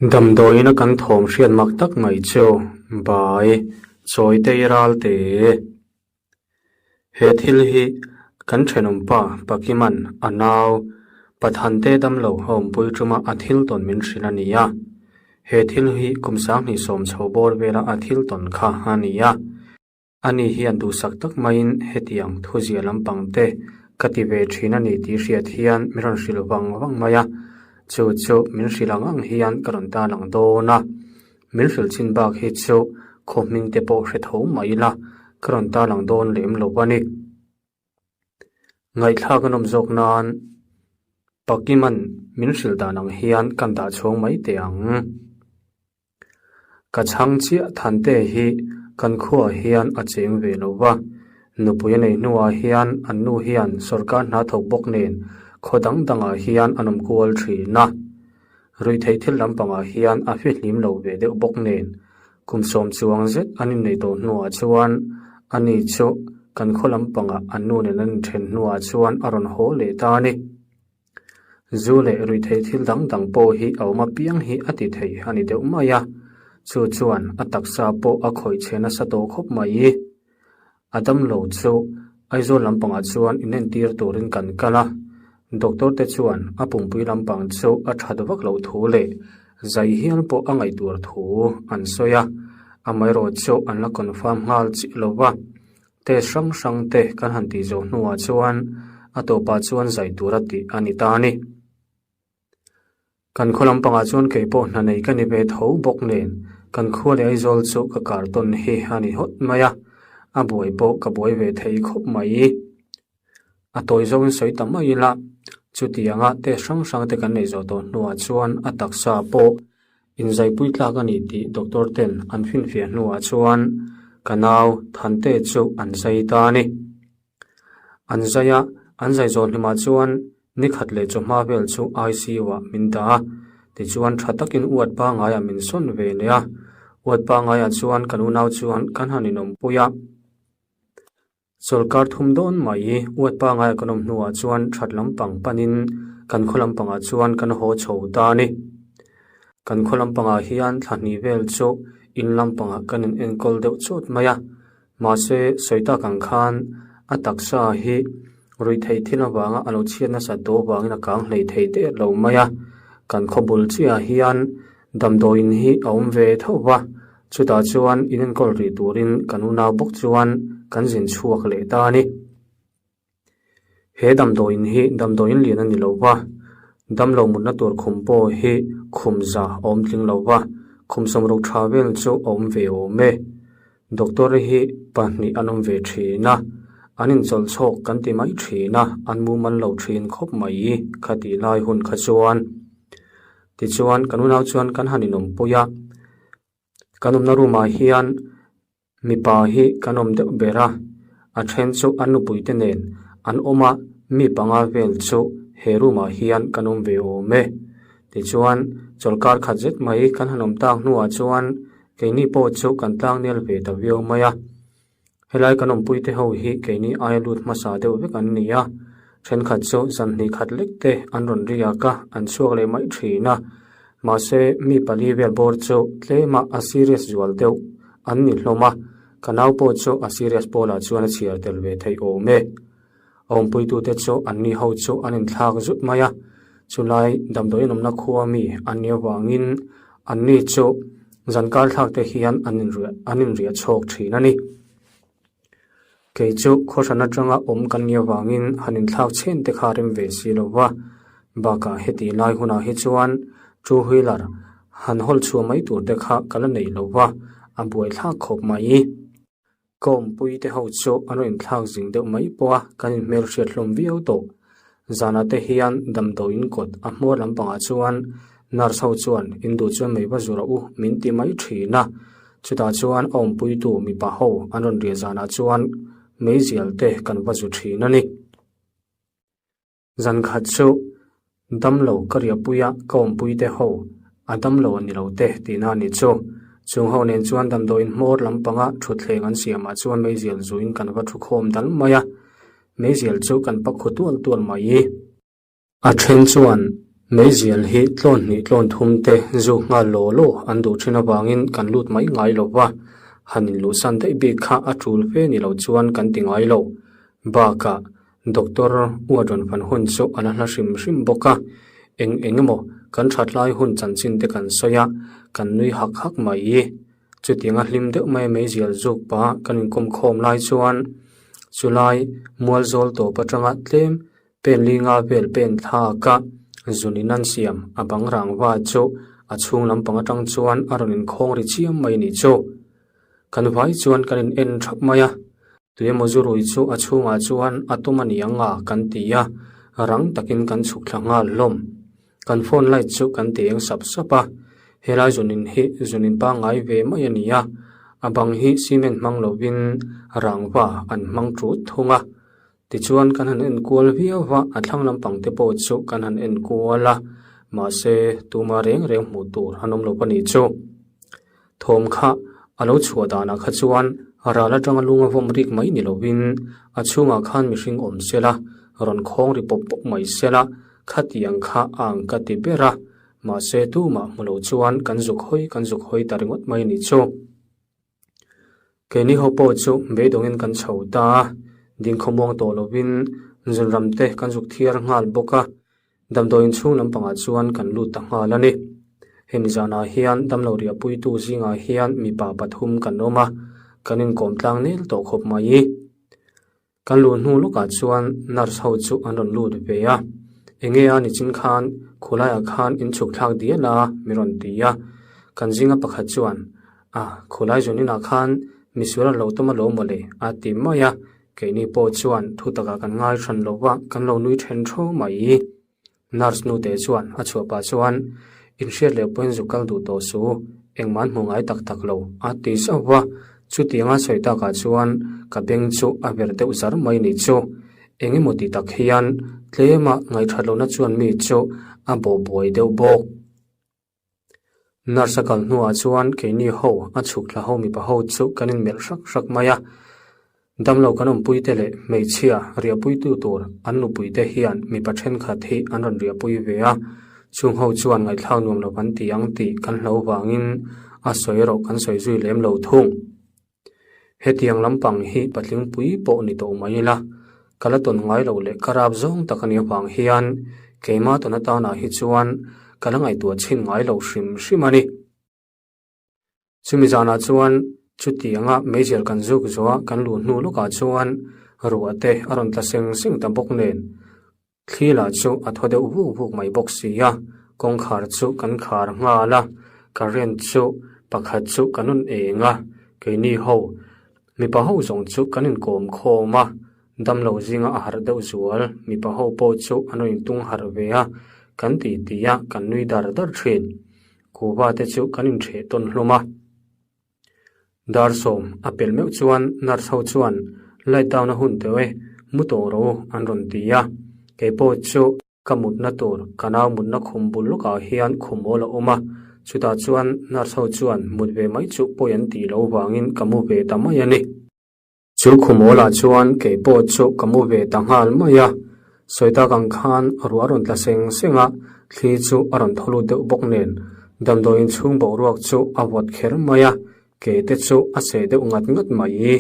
Damdawiin a kan thawm hriat mak tak mai chu Bai Chawitei Ralte. He thil hi kan thenawmpa Pakiman a nau Pathante damlo a awmpui tuma a thil tawn min hrilh a ni a. He thil hi kum 2010 chho bawr vela a thil tawn kha a ni a. Ani hian duhsak tak maiin hetiang thuzia lampang te ka ti ve thin a ni tih hriat hian min rawn hrilh vang vang mai a, chu chu min hrilh ang ang hian ka rawn tan ang dawn a. Min hrilh chin bak hi chu khaw hming te pawh hre tho mai ila ka rawn tan ang dawn lem lo a ni. Ngaihthlak a nawm zawk nan Pakiman min hrilh dan ang hian kan dah chhuang mai teh ang. Ka chhang chiah Thante hi kan khuaah hian a cheng ve lo va, nupui a nei hnuah hian an nu hian sawrkar hna thawk bawk nen khaw dang dangah hian an awm kual thin a. Ruihtheih thil lampangah hian a fihlim lo ve deuh bawk nen kum sawm chuang zet an innei tawh hnuah chuan ani chu kan khaw lampangah an nu nen an inthen hnuah chuan a rawn haw leh ta a ni. Zu leh ruihtheih thil dang dang pawh hi a awm apiang hi a ti thei a ni deuh mai a, chu chuan a taksa pawh a khawih chhe nasa tawh khawp mai. A damlo chu Aizawl lampangah chuan inentir turin kan kal a, doctor te chuan a pumpui lampang chu a that vak loh thu leh zai hial pawh a ngaihtuah thu an sawi a, amaherawh chu an la confirm nghal chiah lo va. Test hrang hrang te kan han tih zawh hnuah chuan a tawpah chuan zai tura tih a ni ta a ni. Kan khaw lampangah chuan kei pawh hna nei ka ni ve tho bawk nen kan khua leh Aizawl chu ka kar tawn hi a ni hawt mai a, a buai pawh ka buai ve thei khawp mai. A tawi zawngin sawi ta mai ila, chutianga test hrang hrang te kan neih zawh tawh hnuah chuan a taksa pawh inzaipui tlak a ni tih doctor ten an finfiah hnuah chuan ka nau Thante chu an zai ta a ni. An zai a, an zai zawh hnimah chuan nikhat leh chawhma vel chu ICU ah min dah a, tichuan tha takin uat pangaiah min sawn ve leh a, uat pangaiah chuan kan unau chuan kan han inawmpui a. Sawrkar thum dawn mai uat pangaia kan awm hnuah chuan that lampang panin kan khaw lampangah chuan kan haw chho ta a ni. Kan khaw lampangah hian thla hnih vel chu in lampangah kan in enkawl deuh chawt mai a, mahse sawi tak ang khan a taksa hi ruihtheih thil avanga a lo chhiat nasat tawh avangin a kang hlei thei der lo mai a, kan khaw bul chiahah hian Damdawiin hi a awm ve tho va, chutah chuan in enkawl rih turin kan unau bawk chuan kan zin chhuak leh ta a ni. He damdawiin hi damdawiin lian a ni lo va, damlo mutna tur khum pawh hi khum za a awm tling lo va, khum sawmruk tha vel chu a awm ve awm e. Doctor hi pahnih an awm ve thin a, an inchawlh chhawk kan ti mai thin a, an mumal lo thin khawp mai kha tih lai hun kha chuan. Tichuan kan unau chuan kan han inawmpui a, kan awmna room ah hian mipa hi kan awm deuh ber a, a then chu an nupui te nen an awm a, mi panga vel chu he room ah hian kan awm ve awm e. Tichuan chawlhkar khat zet mai kan han awm tak hnuah chuan keini pawh chu kan tlangnel ve ta viau mai a. Helai kan awmpui te ho hi keini aia lut hmasa deuh vek an ni a, thenkhat chu zan hnih khat lek te an rawn riak a, an chhuak leh mai thin a. Mahse, mi pali vel bawr chu tlema a serious zual deuh an ni hlawm a, ka nau pawh chu a serious pawlah chuan a chhiar tel ve theih awm e. A awmpuitute chu an ni ho chu an inthlak zut mai a, chulai damdawi an awmna khua mi an nih avangin an ni chu zan kar thlak te hian an inriah an inriah chhawk thin a ni. Kei chu khawhran atanga awm kan nih avangin han inthlak chhen te kha rem ve si lo va, bakah heti lai hunah hi chuan two wheeler han hawl chhuah mai tur te kha ka la nei lo va, a buaithlak khawp mai. Ka awmpui te ho chu an rawn inthlak zing deuh mai pawh a, kan inhmel hriat hlawm viau tawh. Zanah te hian damdawiin kawt a hmawr lampangah chuan nurse ho chuan in duh chuan mei va zu rawh u min ti mai thin a. Chutah chuan a awmpuitu mipa ho an rawn riah zanah chuan meizial te kan va zu thin a ni. Zan khat chu damlo ka riahpui a, ka awmpui te ho a damlo a ni lo te tihna a ni chu. Chung ho nen chuan damdawiin hmawr lampanga thutthleng an siamah chuan meizial zuin kan va thu khawm dal mai a, meizial chu kan pak khu tual tual mai. A then chuan. Meizial hi tlawn hnih tlawn thum te zuk nghal law law an duh thin avangin kan lut mai ngai lo va, han inluhsan daih bik kha a tul fe ni lo chuan kan ti ngai lo. Bakah Doctor uat rawn fan hun chu a la hla hrim hrim bawk a, eng eng emaw kan that lai hun chanchin te kan sawi a, kan nui hak hak mai. Chutianga hlim deuh mai meizial zuk pah kan inkawm khawm lai chuan chulai mual zawl tawp atanga tlem pen li nga vel pen thlak a, zunin an siam a bang rangva chu a chhung lampang atang chuan a rawn inkhawng ri chiam mai ni chu. Kan vai chuan kan in en thap mai a, tuemaw zu rui chu a chhungah chuan a tum a ni ang a kan ti a, rang takin kan chhuk thla nghal hlawm. Kan phone light chu kan ti eng sap sap a, helai zunin hi zunin pangngai ve mai a ni a, a bang hi cement hmang lovin rangva an hmang tut thung a. Tichuan kan han enkual viau va, a thlang lampang te pawh chu kan han enkual a, mahse tuma reng reng hmuh tur an awm lo a nih chu. Thawm kha a lo chhuah danah kha chuan ral atanga lung a vawm rik mai ni lovin a chhungah khan mihring awm sela, rawn khawng ri pawp pawp mai sela, khatiang kha a ang ka ti ber a, mahse tumah hmu lo chuan kan zuk hawi kan zuk hawi ta ringawt mai ni chu. Keini ho pawh chu beidawngin kan chho ta a, dingkhawmuang tawh lovin zunram te kan zuk thiar nghal bawk a, damdawiin chhung lampangah chuan kan lut ta nghal a ni. Hemi zanah hian damlo riahpuitu zingah hian mipa pathum kan awm a, kan inkawm tlang nel tawh khawp mai. Kan luh hnu lawkah chuan nurse ho chu an rawn lut ve a, enge a nichin khan khulaiah khan in chhuk thlak dial a mi rawn ti a, kan zinga pakhat chuan a khulai zun inah khan misual an lo tum alawm mawle a ti mai a, keini pawh chuan thu takah kan ngai hran lo va kan lo nui then tho mai. Nurse nute chuan a chhuah pah chuan inhriat leh pawhin zuk kal duh tawh su, engmah an hmu ngai tak tak lo a ti zauh va. Chutianga sawi takah chuan ka beng chu a ver deuh zar mai ni chu. Eng emaw ti tak hian tlema ngaihthat lohna chuan mi chu a bawh buai deuh bawk. Nurse a kal hnuah chuan keini ho a chhuk thla ho mipa ho chu kan inmelh hrak hrak mai a. Damlo kan awmpuite leh hmeichhia riahpuitu tur an nupuite hian mipa thenkhat hi an rawn riahpui ve a, chung ho chuan ngaihthlak nuam lo kan ti ang tih kan hlo vangin a sawi erawh kan sawi zui lem lo thung. Hetiang lampang hi patling pui pawh ni tawh mai ila, ka la tawn ngai lo leh ka rap zawng tak a nih avang hian keimah tawn atanah hi chuan ka la ngaihtuah chhin ngai lo hrim hrim a ni. Chumi zanah chuan chutianga meizial kan zuk zawh a kan luh hnu lawkah chuan ruah te a rawn tla seng seng ta bawk nen Thli lah chu a thaw deuh vuk vuk mai bawk si a, kawngkhar chu kan khar nghal a, current chu pakhat chu kan rawn eng a, keini ho mipa ho zawng chu kan inkawm khawm a, damlo zinga a harh deuh zual mipa ho pawh chu an rawn intung harh ve a, kan ti ti a, kan nui dar dar thin. Kuhva te chu kan intheh tawn hlawm a. Dar sawm a pel meuh chuan nurse ho chuan light down a hun teuh e, mu tawh rawh u an rawn ti a. Keipawh chu ka mutna tur ka nau mutna khum bul lawkah hian khum awl a awm a, chutah chuan nurse ho chuan mut ve mai chu pawi an tih loh vangin ka mu ve ta mai a ni. Chu khumawlah chuan kei pawh chu ka mu ve ta nghal mai a, sawi tak ang khan ruah a rawn tla seng seng a, thli chu a rawn thaw lut deuh bawk nen damdawiin chhung boruak chu a vawt kher mai a, ke te chu a seh deuh ngat ngat mai.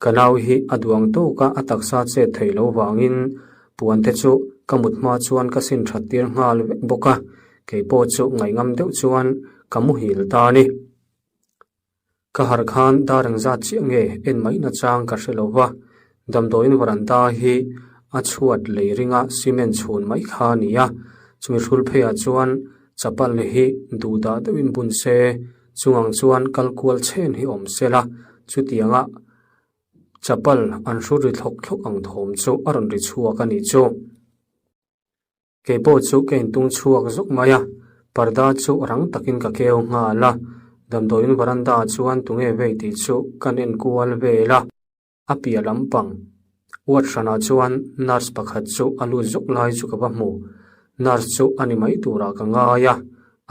Ka nau hi a duang tawk a, a taksa chet theih loh vangin puan te chu ka mut hma chuan ka sin that tir nghal vek bawk a, kei pawh chu ngaihngam deuh chuan ka muhil ta a ni. Ka harh khan dar engzat chiah nge en mai nachang ka hre lo va, damdawiin varanda hi a chhuat lei ringa cement chhun mai kha a ni a, chumi hrul pheiah chuan chapal hi duhdah deuhin bun se, chungang chuan kal kual chhen hi awm se la, chutianga chapal an hrut ri thlawk thlawk ang thawm chu a rawn ri chhuak a nih chu. Kei pawh chu ka intung chhuak zawk mai a, parda chu rang takin ka keu nghal a, damdawiin varanda ah chuan tunge vei tih chu kan en kual vel a, a piah lampang ward hranah chuan nurse pakhat chu a lut zawk lai chu ka va hmu, nurse chu a ni mai turah ka ngai a,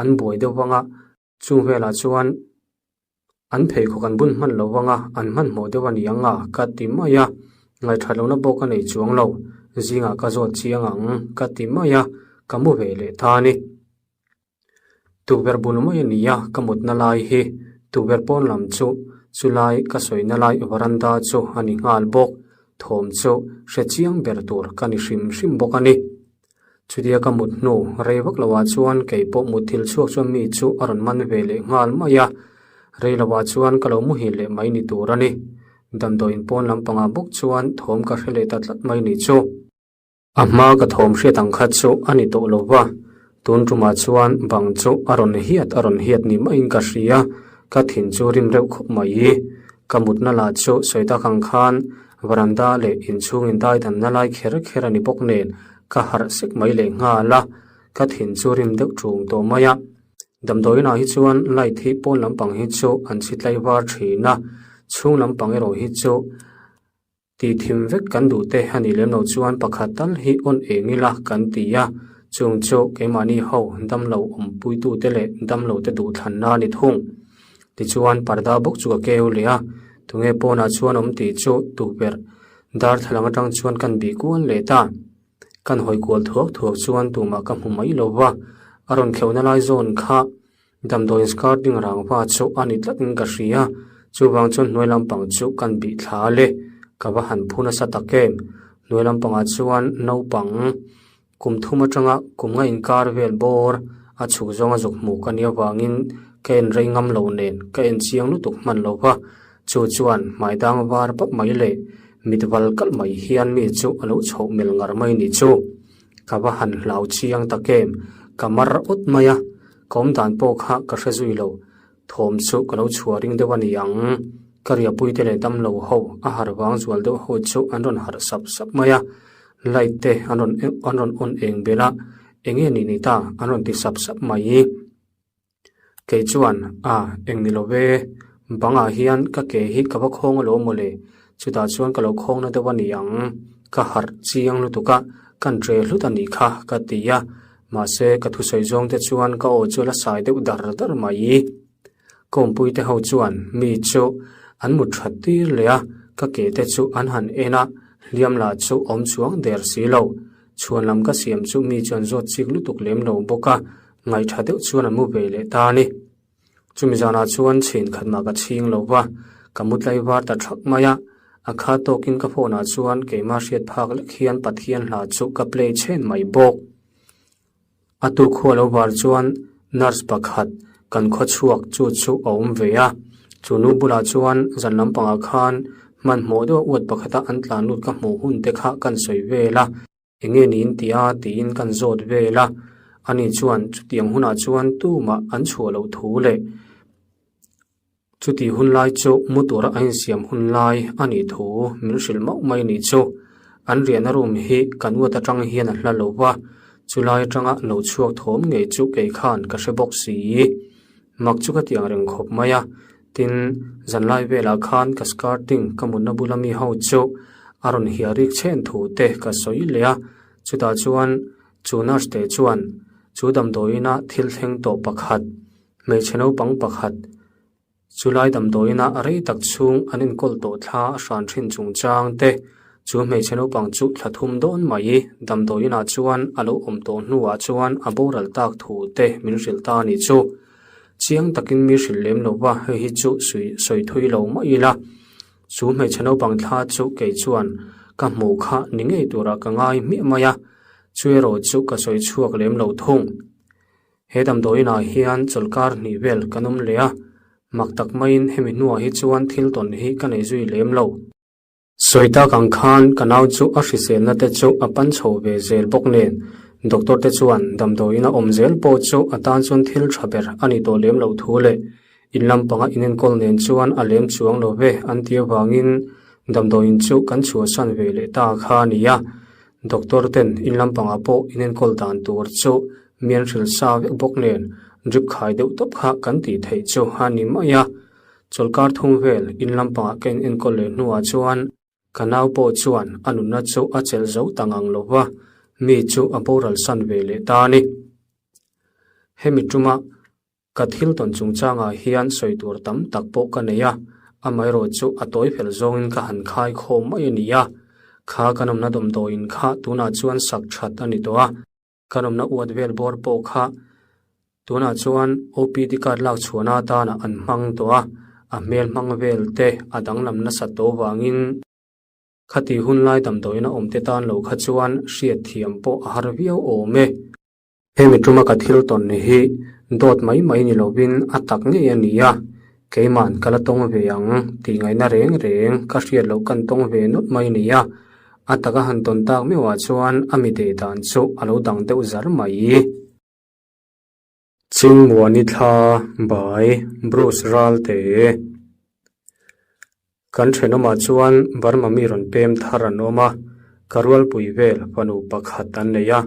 an buai deuh vang a, Chung velah chuan an pheikhawk an bun hman lo vang a, an hmanhmawh deuh a ni ang a, ka ti mai a. Ngaihṭhat lohna pawh ka nei chuang lo, zingah ka zawt chiang ang, ka ti mai a. ka mu ve leh ta a ni. Tukverh bul mai a ni a, ka mutna lai hi tukverh pawn lam chu chulai ka sawina lai varanda chu a ni nghal bawk. Thawm chu hre chiang ber tur ka ni hrim hrim bawk a ni. Chutia ka mut hnu rei vak loah chuan kei pawh mutthil chhuak chuan mi chu a rawn man ve leh nghal mai a, rei loah chuan ka lo muhil leh mai ni tur a ni. Damdawiin pawn lampangah bawk chuan thawm ka hre leh ta tlat mai ni chu. A hma ka thawm hriat ang kha chu a ni tawh lo va, tun tumah chuan bang chu a rawn hiat a rawn hiat ni maiin ka hria, ka thin chu rim reuh khawp mai. Ka mutna lah chu sawi tak ang khan varanda leh inchhung indaidanna lai kher kher a ni bawk nen ka harh sek mai leh nghal a, ka thin chu rim deuh ṭung tawh mai a. Damdawiinah hi chuan light hi pawn lampang hi chu an chhi tlai var ṭhin a, chhung lampang erawh hi chu Tih thim vek kan duh te a nih lem loh chuan pakhat tal hi on eng ila kan ti a, chung chu keimahni ho damlo awmpuitute leh damlote duhthlanna a ni thung. Tichuan parda bawk chu ka keu leh a, tunge pawnah chuan awm tih chu tukverh darthlalang atang chuan kan bih kual leh ta. Kan hawi kual thuak thuak chuan tumah ka hmu mai lo va, a rawn kheuhna lai zawn kha Damdawiin skirting rangva chu a ni tlatin ka hria, chuvang chuan hnuai lampang chu kan bih thla le, ka va han phu nasa tak em. Hnuai lampangah chuan naupang kum thum atanga kum nga inkar vel bawr a chhuk zawnga zuk hmuh ka nih avangin ka en rei ngam lo nen ka en chiang lutuk hman lo va, chu chuan hmai dang var pap mai leh mit val kalh mai hian mi chu a lo chhoh mel ngar mai ni chu. Ka va han hlau chiang tak em, ka mar awt mai a, ka awm dan pawh kha ka hre zui lo, thawm chu ka lo chhuah ring deuh a ni ang. Ka riahpui te leh damlo ho a harh vang zual deuh ho chu an rawn harh sap sap mai a, light te an rawn an rawn on eng belh a, eng nge ni ni ta an rawn ti sap sap mai. Kei chuan, A, eng ni lo ve, bangah hian ka ke hi ka va khawng alawm maw le, chutah chuan ka lo khawng na deuh a ni ang, ka harh chiang lutuk a, kan ṭe hlut a nih kha, ka ti a, mahse ka thusawi zawng te chuan ka aw chu a la sai deuh dar dar mai. Ka awmpui te ho chuan mi chu an mut ṭhat tir leh a, ka ke te chu an han en a, hliam lah chu awm chuang der si lo. Chhuan lam ka siam chu mi chuan zawt chik lutuk lem lo bawk a, Ngaihṭha deuh chuan a mu ve leh ta a ni. Chumi zanah chuan chhin khat mah ka chhing lo va, ka mu tlaivar ta ṭhak mai a. A kha tawkin ka phone ah chuan keimah hriat phak lek hian Pathian hla chu ka play chhen mai bawk. A tu khua lo var chuan nurse pakhat kan khaw chhuak chu chu a awm ve a. Chu nu bulah chuan zan lampangah khan hmanhmawh deuha uat pakhata an tlan lut ka hmuh hun te kha kan sawi vel a. Enge niin ti a tiin kan zawt vel a, ani chuan chutiang hunah chuan tumah an chhuah loh thu leh chutih hun lai chu mu tura a insiam hun lai a nih thu min hrilh mauh mai nih chu. An riahna room hi kan uat atang hian a hla lo va, chulai atanga lo chhuak thawm ngei chu kei khan ka hre bawk si. Mak chu ka ti ang reng khawp mai a, tin, zanlai velah khan ka skirting ka mutna bula mi ho chu a rawn hiah rik chhen thu te ka sawi leh a, chutah chuan chu nurse te chuan chu damdawiina thil thleng tawh pakhat, hmeichhe naupang pakhat, Chulai damdawiina rei tak chhung an enkawl tawh thla a hran thin chungchang te, chu hmeichhe naupang chu thla thum dawn mai damdawiinah chuan a lo awm tawh hnuah chuan a boral tak thu te min hrilh ta a nih chu. Chiang takin mi hrilh lem lo va, hei hi chu sawi thui lo mah ila. Chu hmeichhe naupang thla chu kei chuan ka hmuh kha ni ngei turah ka ngai hmiah mai a, chu erawh chu ka sawi chhuak lem lo thung. He damdawiinah hian chawlhkar hnih vel kan awm leh a, mak tak maiin hemi hnuah hi chuan thil tawn hi ka nei zui lem lo. Sawi tak ang khan ka nau chu a hriselna te chu a pan chho ve zel bawk nen, doctor te chuan damdawiin a awm zel pawh chu a tan chuan thil tha ber a ni tawh lem loh thu leh in lampanga inenkawl nen chuan a lem chuang lo ve an ti avangin damdawiin chu kan chhuahsan ve leh ta kha a ni a. Doctor ten in lampangah pawh inenkawl dan tur chu mian hrilh sa vek bawk nen drip khai deuh tawp kha kan tih theih chu a ni mai a. Chawlhkar thum vel in lampangah ka in enkawl leh hnuah chuan ka nau pawh chuan a nunna chu a chelh zo ta ngang lo va, mi chu a boral san ve leh ta a ni. Hemi tuma Ka thil tawn chungchangah hian sawi tur tam tak pawh ka nei a, amaherawh chu a tawi fel zawngin ka han khai khawm mai a ni a. Kha kan awmna dawmdawiin kha tunah chuan sak that a ni tawh a. Kan awmna uat vel bawr pawh kha tunah chuan OPD card lak chhuahna atana an hmang tawh a, a hmel hmang vel te a danglam nasat tawh vangin khati hun lai damdawiin a awmte tan lo kha chuan hriat thiam pawh a har viau awm e. Hemi tuma ka thil tawn hi dawt mai mai ni lovin a tak ngei a ni a, keima'n ka la tawng ve ang tih ngaihna reng reng ka hriat loh kan tawng ve nawt mai a ni a, a taka han tawn tak meuhah chuan a mi deh dan chu a lo dang deuh zar mai. Chingmuani thla by Bruce Ralte. Kan thenawmah chuan Burma mi rawn pem thar an awm a, ka rualpui vel fanu pakhat an nei a,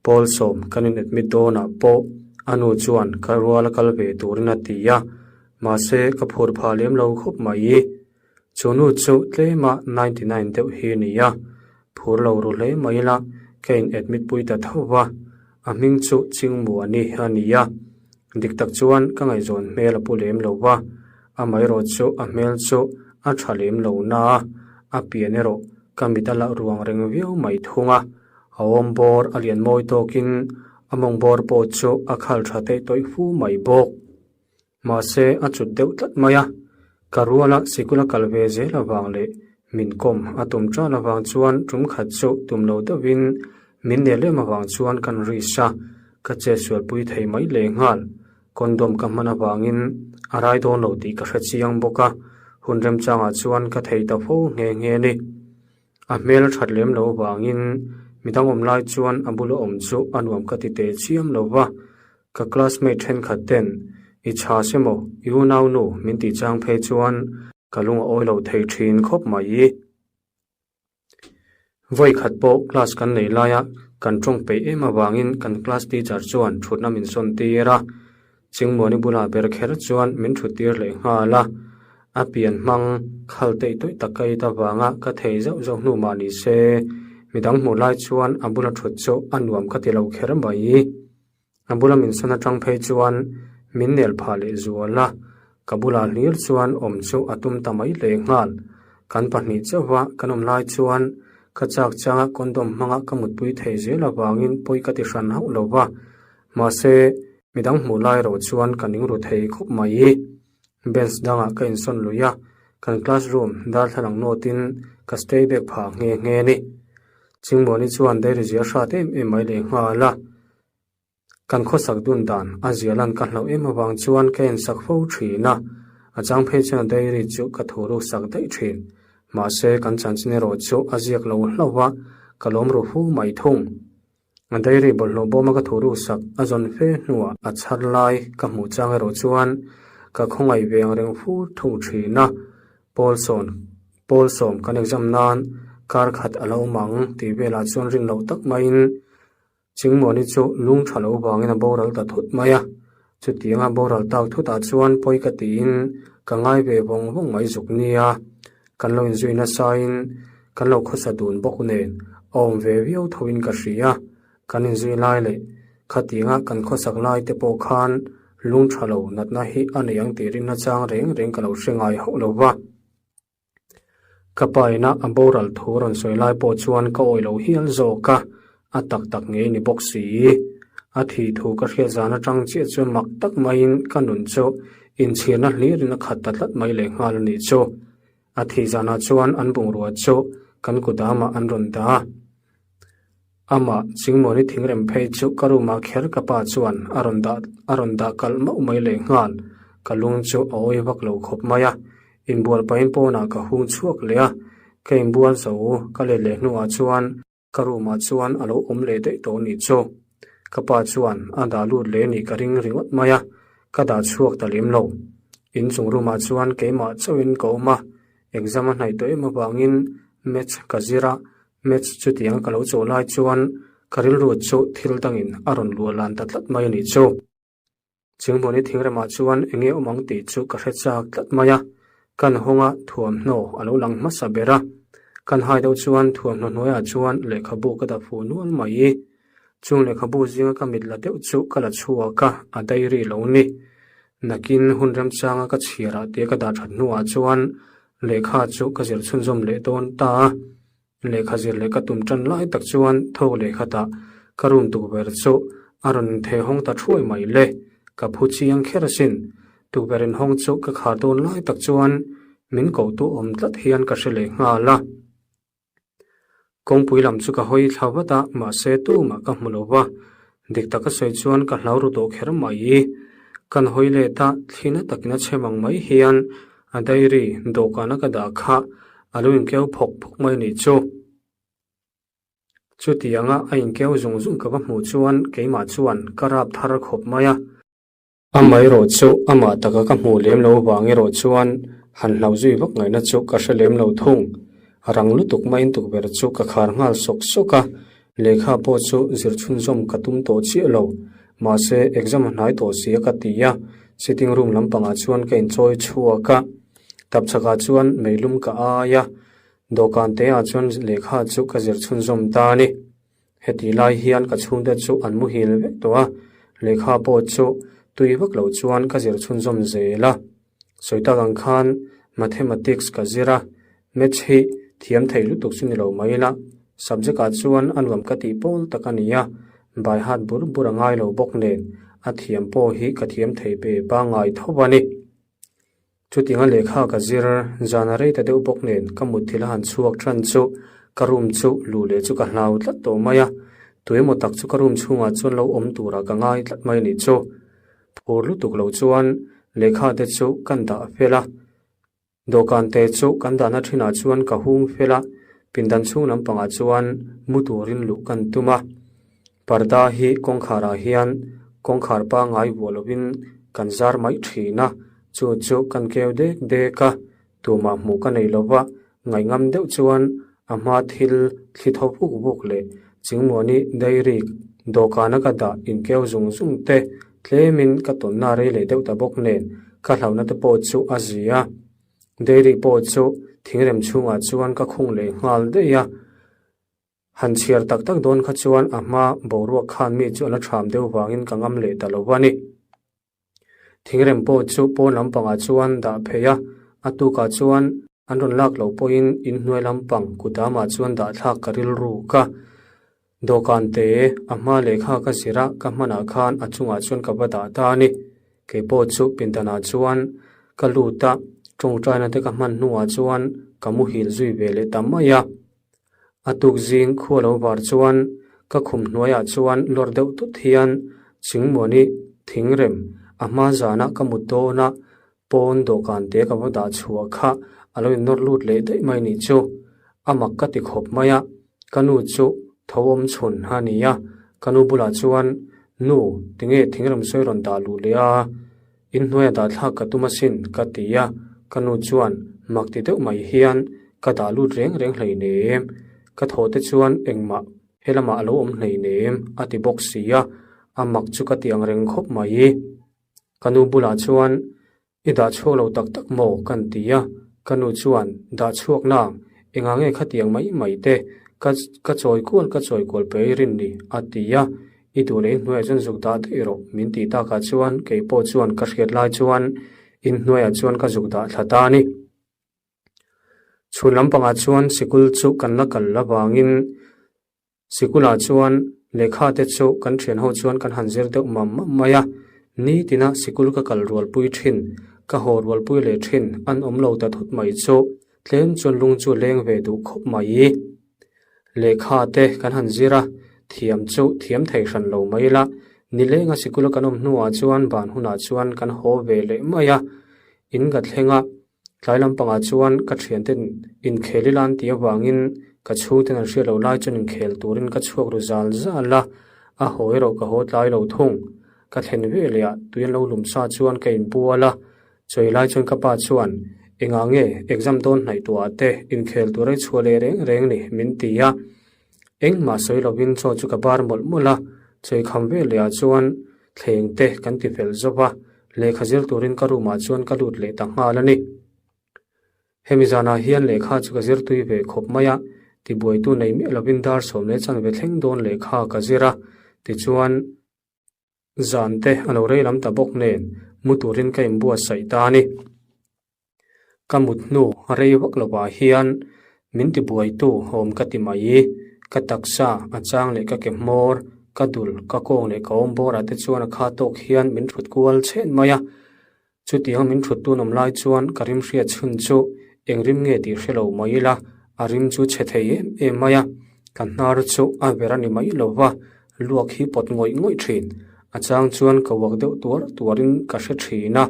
Pawlsawm kan in admit dawnah pawh a nu chuan ka rual a kal ve turin a ti a, mahse ka phur phah lem lo khawp mai. Chu nu chu tlema 99 deuh hi a ni a, phur lo ru hle mai ila ka in admit pui ta tho va, a hming chu Chingmuani a ni a, dik tak chuan ka ngaihzawn hmel a pu lem lo va, Amaherawh chu a hmel chu a tha lem lo na a, a pian erawh ka mit a lah ruang reng viau mai thung a. A awm bawr a lian mawi tawkin a mawng bawr pawh chu a khal tha teih tawih fu mai bawk. Mahse a cut deuh tlat mai a, ka ruala sikul a kal ve zel avang leh min kawm a tum ṭal avang chuan tum khat chu tum lo deuhin min nel em avang chuan kan risk a, ka chetsualpui thei mai lehnghal. Condom ka hman avangin a rai dawn lo tih ka hre chiang bawk a, hun remchangah chuan ka thei ta fo nghe nghe a ni. A hmel a that lem lo avangin midang awm lai chuan a bula awm chu a nuam ka ti teh chiam lo va, ka classmate thenkhat ten i chha se maw i unau nu min tih chang phei chuan ka lung a awi lo thei thin khawp mai. Vawi khat pawh class kan nei laia kan tawng peih em avangin kan class teacher chuan thutna min sawn tir a, Chingmuani bulah ber kher chuan min thut tir leh nghal a, a pian hmang khal teih tawih tak ka it avanga ka thei zauh zauh hnu mah ni se, midang hmuh lai chuan a bula thut chu a nuam ka ti lo kher mai. A bula min sawn atang phei chuan min nel phah leh zual a, ka bulah hlir chuan awm chu a tum ta mai leh nghal. Kan pahnih chauha kan awm lai chuan ka chak changa condom hmanga ka mutpui thei zel avangin pawi ka ti hran hauh lo va, mahse midang hmuh lai erawh chuan ka ning ru thei khawp mai. Bench dangah ka insawn lui a, kan classroom darthlalang nawtin ka stay back phah nghe nghe a ni. Chingmuani chuan dairy zia hrat em em mai leh nghal a. Kan khawsak dun dan a zia lan ka hlauh em avang chuan ka ensak fo thin a, a chang phei chuan dairy chu ka thu ruk sak daih thin. Mahse kan chanchin erawh chu a ziak lo hlauh a, ka lawm ru fu mai thung. A dairy bawlhhlawh bawma ka thu ruk sak a zawn fe hnuah a chhar lai ka hmuh chang erawh chuan ka khawngaih ve ang reng fu thung thin a, Paulson, Paul sawm kan exam nan kar khat a lo awm ang tih velah chuan rin loh tak maiin Chingmuani chu lung tha lo vangin a boral ta thut mai a. Chutianga boral tak thutah chuan pawi ka tiin ka ngai ve vawng vawng mai zuk nia. Kan lo inzui nasain kan lo khawsa dun bawk nen a awm ve viau thoin ka hria. Kan inzui lai leh khatianga kan khawsak lai te pawh khan lung tha lo natna hi a nei ang tih rinna chang reng reng ka lo hre ngai hauh lo va. Ka pa ina a boral thu rawn sawi lai pawh chuan ka awih lo hial zawk a, a tak tak ngei ni bawk si. A thi thu ka hriat zan atang chiah chuan mak tak maiin ka nun chu inchhirna hlirin a khat ta tlat mai leh nghal a nih chu. A thih zanah chuan an bungrua chu kan kudamah an rawn dah a. Amah Chingmuani thingrem phei chu ka room ah kher ka pa chuan a rawn dah a rawn dah kalh mauh mai leh nghal. Ka lung chu a awi vak lo khawp mai a. Inbual pahin pawnah ka hung chhuak leh a. Ka inbual zo ka let leh hnuah chuan ka room ah chuan a lo awm leh daih tawh nih chu. Ka pa chuan a dah lut leh nih ka ring ringawt mai a, ka dah chhuak ta lem lo. Inchung room ah chuan keimah chauhin ka awm a, exam a hnaih tawh em avangin maths ka zir a, Maths chutiang ka lo chawh lai chuan ka rilru chu thil dangin a rawn luah lan ta tlat mai a nih chu. Chingmuani thingremah chuan eng nge awm ang tih chu ka hre chak tlat mai a, kan hawnga thuamhnaw a lo lang hmasa ber a. Kan hai deuh chuan thuamhnaw hnuaiah chuan lehkhabu ka dah fuh nual mai. Chung lehkhabu zinga ka mit la deuh chu ka la chhuak a, a diary lo ni. Nakin hun remchanga ka chhiarah tia ka dah that hnuah chuan lehkha chu ka zir chhunzawm leh dawn ta a. Lehkha zir leh ka tum tan lai tak chuan thawk lehkhatah Ka room tukverh chu a rawn intheh hawng ta thuai mai le. Ka phu chiang kher asin. Tukverh inhawng chu ka khar dawn lai tak chuan min kohtu awm tlat hian ka hre leh nghal a. Kawngpui lam chu ka hawi thla vat a, mahse tumah ka hmu lo va. Dik taka sawi chuan ka hlau ru tawh kher mai. Kan hawi let a, thlina takin a chhem ang mai hian a diary dawhkana ka dah kha a lo inkeu phawk phawk mai ni chu. Chutianga a inkeu zung zung ka va hmuh chuan keimah chuan ka rap thar khawp mai a. Amaherawh chu amah taka ka hmuh lem lo vang erawh chuan han hlauh zui vak ngaihna chu ka hre lem lo thung. Rang lutuk maiin tukverh chu ka khar nghal sawk sawk a, lehkha pawh chu zir chhunzawm ka tum tawh chiah lo. Mahse, exam a hnai tawh si a ka ti a, sitting room lampangah chuan ka inchawi chhuak a, tapchhakah chuan meilum ka ai a, dawhkan te ah chuan lehkha chu ka zir chhunzawm ta a ni. Heti lai hian ka chhungte chu an muhil vek tawh a, lehkha pawh chu tui vak loh chuan ka zir chhunzawm zel a. Sawi tak ang khan Mathematics ka zir a, Maths hi thiam thei lutuk chu ni lo mai la, subject ah chuan a nuam ka tih pawl tak a ni a, by heart bur bur a ngai lo bawk nen a thiam pawh hi ka thiam thei pe pangngai tho a ni. Chutianga lehkha ka zir zan a rei ta deuh bawk nen ka mutthil a han chhuak tan chu ka room chu luh leh chu ka hlau tlat tawh mai a, tuemaw tak chu ka room chhungah chuan lo awm turah ka ngai tlat mai a nih chu. Phur lutuk lo chuan lehkha te chu kan dah fel a, dawhkan te chu kan dahna thinah chuan ka hung fel a, pindan chhung lampangah chuan mu turin luh kan tum a. Parda hi kawngkharah hian kawngkhar pangngai vuah lovin kan zar mai thin a, chu chu kan keu dek dek a, tumah hmuh ka nei lova, ngaihngam deuh chuan a hma thil thli tho vuk vuk leh chingmuani dairy dawhkana ka dah inkeu zung zung te tlemin ka tawnna rei leh deuh ta bawk nen ka hlauhna te pawh chu a zi a, dairy pawh chu thingrem chhungah chuan ka khung leh nghal daih a. Han chhiar tak tak dawn kha chuan a hma boruak khan mi chu a la ṭham deuh vangin ka ngam leh ta lo a ni. Thingrem pawh chu pawn lampangah chuan dah phei a, a tukah chuan an rawn lak loh pawhin inhnuai lampang kudamah chuan dah thlak ka rilru ka. Dawhkan te a hma lehkha ka zir a, ka hmanah khan a chungah chuan ka va dah ta a ni. Kei pawh chu pindanah chuan ka lut a, tawngtaina te ka hman hnuah chuan ka muhil zui ve leh ta mai a. A tuk zing khua lo var chuan ka khum hnuaiah chuan lawr deuh tut hian Chingmuani thingrem a hma zana ka mut dawn a, pawn dawhkan te ka va dah chhuah kha a lo innawr lut leh daih mai nih chu. A mak ka ti khawp mai a, ka nu chu tho awm chhun a ni a, ka nu bulah chuan Nu, tinge thingrem sawi rawn dah luh leh a? Inhnuaia dah thlak ka tum asin, ka ti a, ka nu chuan mak ti deuh mai hian ka dah lut reng reng hleinem, ka thaw te chuan engmah helamah a lo awm hleinem a ti bawk si a, a mak chu ka ti ang reng khawp mai. Ka nu bulah chuan i dah chhuak lo tak tak maw kan ti a, ka nu chuan dah chhuak nang, engah nge khatiang mai mai te ka ka chawi kual ka chawi kual pe i rin ni a ti a, I duh leh inhnuaiah chuan zuk dah daih rawh, min tih takah chuan kei pawh chuan ka hriat lai chuan inhnuaiah chuan ka zuk dah thla ta a ni. Chhun lampangah chuan sikul chu kan la kal avangin sikulah chuan lehkha te chu kan thian ho chuan kan han zir deuh mam mam mai a. Nitina sikul ka kal rualpui thin, ka haw rualpui leh thin an awm lo ta thut mai chu tlem chuan lung chu leng ve duh khawp mai. Lehkha te kan han zir a, thiam chu thiam thei hran lo mai ila, nilenga sikula kan awm hnuah chuan ban hunah chuan kan haw ve leh mai a, in ka thleng a, tlai lampangah chuan ka thianten inkhel ila an tih avangin ka chhungten an hriat loh lai chuan inkhel turin ka chhuak ru zal zal a, a haw erawh ka haw tlai lo thung. Ka thlen ve leh ah tui an lo lum sa chuan ka inbual a, Chawi lai chuan ka pa chuan, Engah nge exam dawn hnaih tuah te inkhel tur ei chhuah leh reng reng ni? min ti a. Engmah sawi lovin chaw chu ka bar mawlh mawlh a, chawi kham vel leh ah chuan thleng te kan ti fel zawp a, lehkha zir turin ka room ah chuan ka lut leh ta nghal a ni. Hemi zanah hian lehkha chu ka zir tui ve khawp mai a, tibuaitu nei miah lovin dar 10 leh chanve thleng dawn lehkha ka zir a, tichuan, Zan te a lo rei lam ta bawk nen mu turin ka inbuatsaih ta a ni. Ka mut hnu a rei vak lovah hian min tibuaitu awm ka ti mai. Ka taksa a chang leh ka ke hmawr Ka dul, ka kawng leh ka awm bawrah te chuan a kha tawk hian min thut kual chhen mai a. Chutiang min thut tun awm lai chuan ka rim hriat chhun chu eng rim nge tih hre lo mai ila, a rim chu chhe thei em em mai a. Ka hnar chu a ver a ni mai lo va, luak hi pawt ngawih ngawih thin. A chang chuan ka uak deuh tuar tuarin ka hre thin a,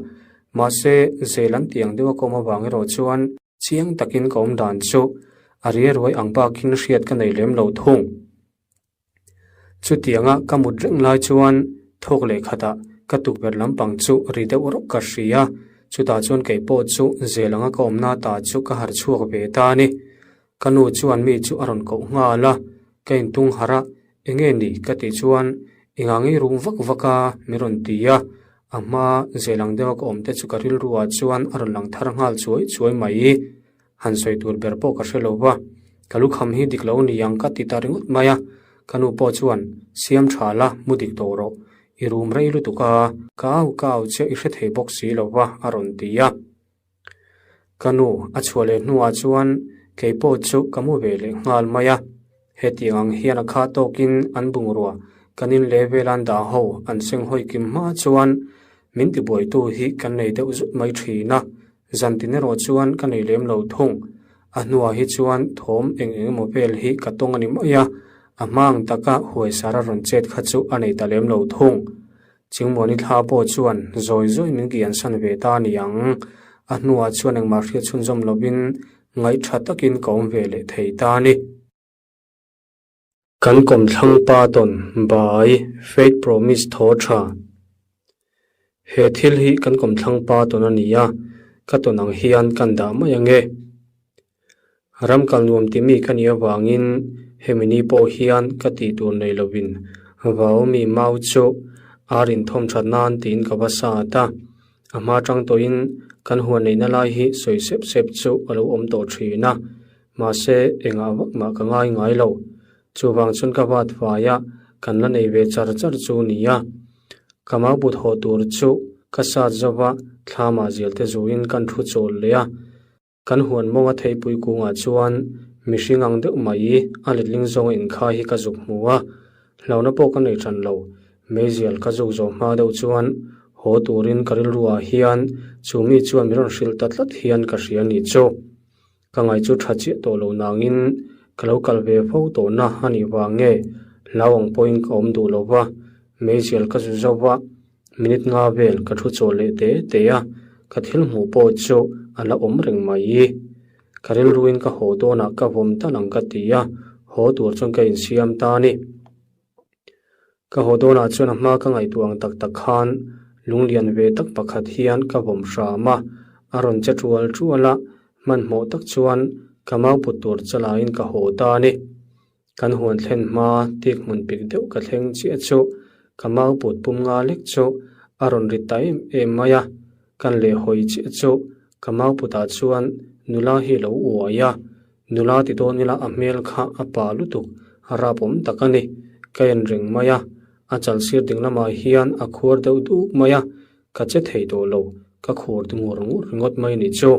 mahse zel an tiang deuh a ka awm avang erawh chuan chiang takin ka awm dan chu a riaruai ang bakin hriat ka nei lem lo thung. Chutianga ka mut reng lai chuan thawk leh khatah ka tukverh lampang chu ri deuh rawk ka hria, chutah chuan kei pawh chu zel anga ka awmna ta chu ka harh chhuak ve ta a ni. Ka nu chuan mi chu a rawn koh nghal a, ka intung harh a, enge ni ka tih chuan engah ngei rum vak vak a min rawn ti a, a hma zel ang deuha ka awm te chu ka rilruah chuan a rawn lang thar nghal chuai chuai mai. Han sawi tur ber pawh ka hre lo va, ka lukham hi dik lo ni ang ka ti ta ringawt mai a, ka nu pawh chuan siam tha la mu dik tawh rawh, i rum rei lutuk a, ka au ka au chiah i hre thei bawk si lo va a rawn ti a. Ka nu a chhuah leh hnuah chuan kei pawh chu ka mu ve leh nghal mai a, hetiang ang hian a kha tawkin an bungrua kan in leh vel an dah ho an seng hawi kim hma chuan min tibuaitu hi kan nei deuh zut mai thin a, Zan tin erawh chuan ka nei lem lo thung. A hnuah hi chuan thawm eng eng emaw vel hi ka tawng a ni mai a, a hma ang taka huaisar a rawn chet kha chu a nei ta lem lo thung. Chingmuani thla pawh chuan zawi zawi min kian san ve ta a ni ang. A hnuah chuan engmah hriat chhunzawm lovin ngaihtha takin ka awm ve leh thei ta a ni. Kan kawmthlang pa tawn by Faith Promise thaw tha. He thil hi kan kawmthlang pa tawn a ni a, ka tawn ang hian kan dah mai ang e. Ram kal nuam ti mi ka nih avangin hemi ni pawh hian ka tih tur nei lovin vau mi mau chu ar inthawm that nan tiin ka va sat a. A hma tang tawhin kan huan neihna lai hi sawi sep sep chu a lo awm tawh thin a. Mahse, engah vak mah ka ngai ngai lo. Chuvang chuan ka vat fai a, kan la nei ve char char chu nia. Ka mau but haw tur chu ka sat zo va, thlamah zial te zuin kan thu chawl leh a. Kan huan mawnga theipui kungah chuan mihring ang deuh mai a letling zawnga inkhai hi ka zuk hmu a. Hlauhna pawh ka nei ṭan lo. Meizial ka zuk zawh hma deuh chuan haw turin ka rilruah hian chu mi chuan min rawn hrilh ta tlat hian ka hria ni chu. Ka ngai chu tha chiah tawh lo nangin ka lo kal ve fo tawhna a nih vang nge hlau ang pawhin ka awm duh lo va, meizial ka zu zo va, minute nga vel ka thu chawl leh te te a, ka thil hmuh pawh chu a la awm reng mai. Ka rilruin ka haw dawnah ka vawm tal ang ka ti a, haw tur chuan ka insiam ta a ni. Ka haw dawnah chuan a hma ka ngaihtuah ang tak tak khan lunglian ve tak pakhat hian ka vawm hram a, a rawn che tual tual a, hmanhmawh tak chuan ka mau put tur chalaiin ka haw ta a ni. Kan huan thlen hma tik hmun pik deuh ka thleng chiah chu ka mau put pum nga lek chu a rawn ri ta em em mai a, kan lehhawi chiah chu ka mau putah chuan nula hi a lo uai a, Nula ti dawn ila a hmel kha a pa lutuk, a rap awm tak a ni. Ka en reng mai a, a chal sir ding lamah hian a khuar deuh duk mai a, ka che thei tawh lo, ka khur ti ngur ngur ringawt mai ni chu.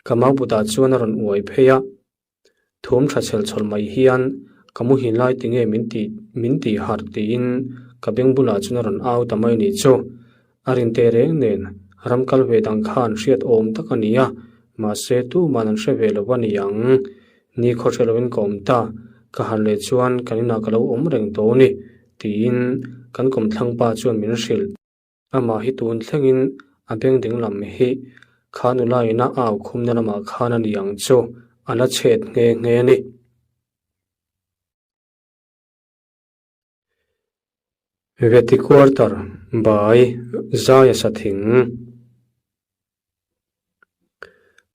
Ka maubutah chuan a rawn uai phei a, thum tha chhel chhawl mai hian ka muhin lai tinge min tih min tih harh tiin ka beng bulah chuan a rawn au ta mai ni chu. A rin teh reng nen ram kal ve dang khan hriat awm tak a ni a, mahse tuman an hre ve lo a ni ang. Ni khaw hre loin ka awm ta, ka harh leh chuan kan inah ka lo awm reng tawh ni, tiin kan kawmthlang pa chuan min hrilh. Amah hi tun thlengin a beng ding lam hi kha nula ina a au khumna lamah khan a ni ang chu a la chhet nghe nghe a ni. Veti quarter by Zaia Sathing.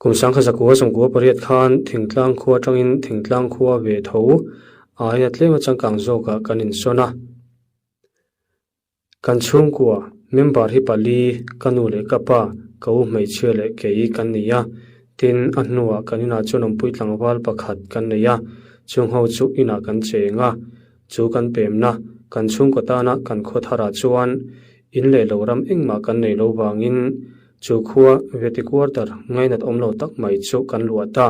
Kum sangkha zakua sawmkua pariat khan thingtlang khua atangin thingtlang khua ve tho aia tlema changkang zawkah kan insawn a. Kan chhungkua member hi pali, ka nu leh ka pa, ka u hmeichhia leh kei kan ni a. Tin, a hnuah kan inah chuan awmpui tlangval pakhat kan nei a, chungho chu inah kan cheng a. Chu kan pemna, kan chhungkaw tana kan khaw tharah chuan in leh lo ram engmah kan nei lo vangin chu khua Veti Quarter ngainat awm lo tak mai chu kan luah ta.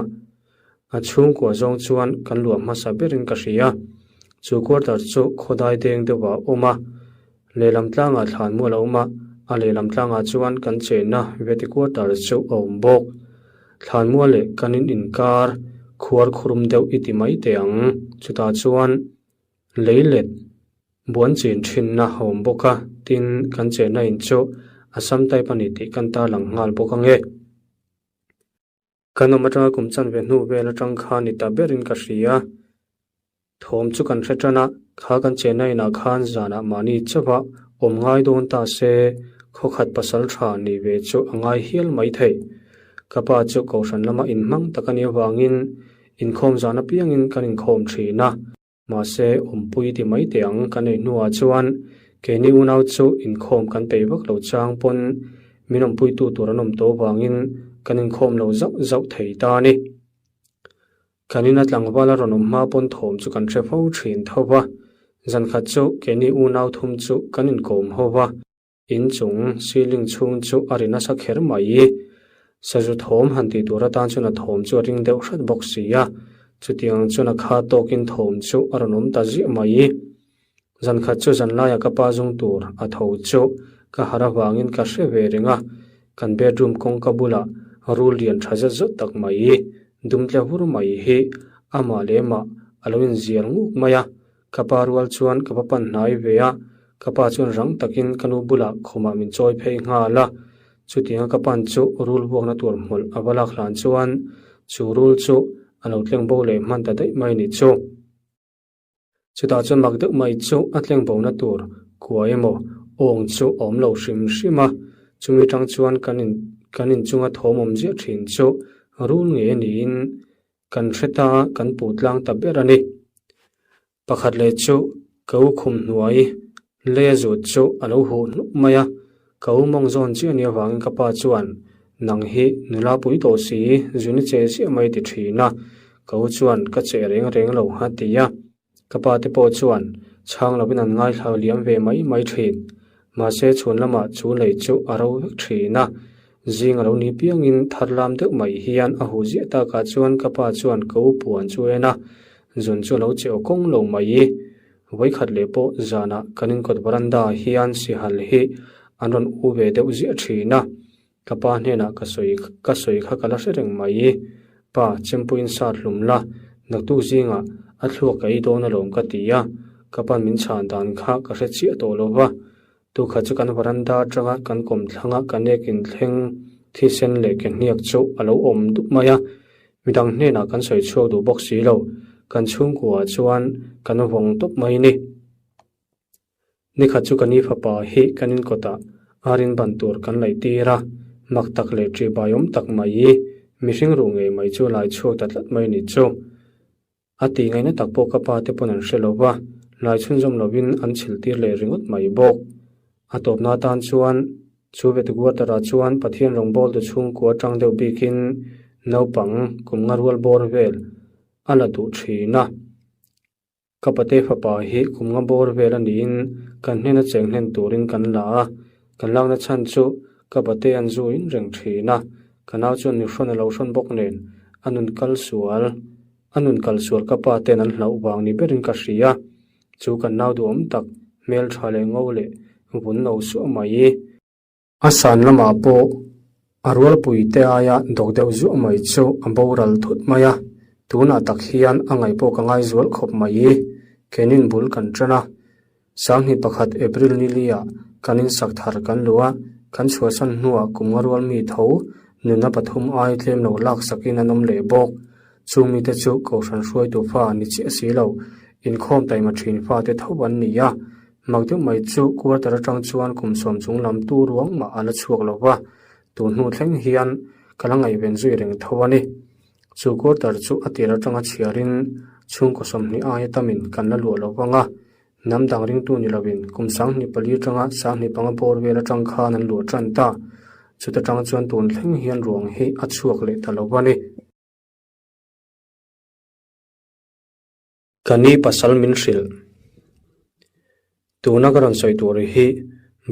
A chhungkua zawng chuan kan luah hmasa berin ka hria. Chu quarter chu khawdai deng deuhah a awm a, lehlam tlangah thlanmual a awm a, a lehlam tlangah chuan kan chenna veti quarter chu a awm bawk. Thlanmual leh kan in inkar khuar khurum deuh i ti mai teh ang. Chutah chuan lei let buan chin thinna a awm bawk a, tin kan chenna in chu Assam type a ni tih kan tarlang nghal bawk ange. Kan awm atanga kum chanve hnu vel atang khan ni ta berin ka hria. Thawm chu kan hre tan a, kha kan chenna inah khan zanah mahni chauha awm ngai dawn ta se, khawkhat pasal tha nih ve chu a ngai hial mai thei. Ka pa chu kohhran lama inhmang tak a nih avangin inkhawm zan apiangin kan inkhawm thin a. Mahse, awmpui ti mai teh ang kan ei hnuah chuan keini unau chu inkhawm kan peih vak lo chang pawn min awmpuitu tur an awm tawh vangin kan inkhawm lo zauh zauh thei ta a ni. Kan ina tlangval a rawn awm hma pawn thawm chu kan hre fo thin tho va, zankhat chu keini unau thum chu kan inkawm ho va. Inchung ceiling chhung chu a ri nasa kher mai. Sazu thawm han tih tur atan chuan a thawm chu a ring deuh hrat bawk si a, chutiang chuan a kha tawkin thawm chu a rawn awm ta ziah mai. Zankhat chu zanlaiah ka pa zung tur a tho chu ka harh avangin ka hre ve reng a, kan bedroom kawngka bulah rul lian tha zet zawt tak mai, dum tle vur mai hi amah leh mah a lo inzial nguk mai a, Ka pa rual chuan ka va pan hnai ve a, ka pa chuan rang takin ka nu bulah khumah min chawi phei nghal a. Chutianga ka pan chu rul buakna tur hmawlh a va lak hlan chuan chu rul chu a lo tleng bo leh hman ta daih mai ni chu. Chutah chuan mak deuh mai chu a tleng bona tur kua emaw awng chu a awm lo hrim hrim a, chumi tang chuan kan in kan inchunga thawm awm ziah thin chu rul ngei a niin Kan hre ta, kan puh tlang ta ber a ni. Pakhat leh chu ka u khum hnuai lei a zut chu a lo huh hnuk mai a, ka u mawng zawn chiah a nih avangin ka pa chuan, Nang hi nula pui tawh si, zun i che ziah mai ti thin a, ka u chuan ka che reng reng lo a ti a. Ka pa te pawh chuan chhang lovin an ngaithla liam ve mai mai thin. Mahse chhun lamah chu lei chu a ro vek thin a, zing a lo ni piangin thar lam deuh mai hian a huh ziah takah chuan ka pa chuan ka u puan chu en a, zun chu a lo che aw kawng lo mai. Vawikhat leh pawh zanah kan inkawt veranda ah hian sihal hi an rawn u ve deuh ziah thin a, Ka pa hnenah ka sawi ka sawi kha ka la hre reng mai. Pa, chempuiin sat hlum la, naktuk zingah a thluak ka ei dawn alawm ka ti a, ka pa'n min chhan dan kha ka hre chiah tawh lo va. Tukhat chu kan varanda atanga kan kawmthlanga ka nek inthleng thisen leh ke hniak chu a lo awm dup mai a, midang hnenah kan sawi chhuak duh bawk si lo, kan chhungkuaah chuan kan vawng tawp mai ni. Nikhat chu ka ni fapa hi kan inkawtah arin ban tur kan laih tir a, mak tak leh ṭihbai awm tak mai i mihring ruh ngei mai chu lai chhuak ta tlat mai a ni chu. A tih ngaihna tak pawh ka pa te pawn an hre lo va, lai chhunzawm lovin an chhilh tir leh ringawt mai bawk. A tawpna atan chuan chu Vetiguatara chuan Pathian rawngbawltu chhungkua aṭang deuh bikin naupang kum nga rual bawr vel a la duh ṭhin a. Ka pate fapa hi kum nga bawr vel a niin kan hnena cheng hlen turin kan la a, kan lakna chhan chu ka pate an zu in reng thin a, ka nau chuan nu hrawn a lo hrawn bawk nen a nun kal sual a nun kal sual ka pa ten an hlauh vang ni berin ka hria, chu kan nau duhawm tak hmeltha leh ngo leh vun no suah mai. A san lamah pawh a rualpui te aia dawk deuh zuah mai chu a boral thut mai a, tunah tak hian a ngaih pawh ka ngai zual khawp mai. Kenin bul kan tan a, Sanghnih pakhat April ni liah kan insak thar kan luh a, kan chhuahsan hnuah kum nga rual mi tho nunna pathum ai tlem lo laksakin an awm leh bawk. Chung mite chu Kohhran hruaitu fa ni chiah si lo, inkhawm taima thin fate tho an ni a, Mak deuh mai chu quarter atang chuan kum sawm chung lam tu ruang mah a la chhuak lo va, tun hnu thleng hian ka la ngaihven zui reng tho a ni. Chu quarter chu a tir atanga chhiarin chhungkaw 20 aia tamin kan la luah lo vang a, hnam dang ringtu ni lovin kum 24 atanga 25 bawr vel atang khan an luah tan ta. Chuta tang chuan tun thleng hian ruang hi a chhuak leh ta lo va ni. Ka ni pasal min hrilh. Tuna ka rawn sawi tur hi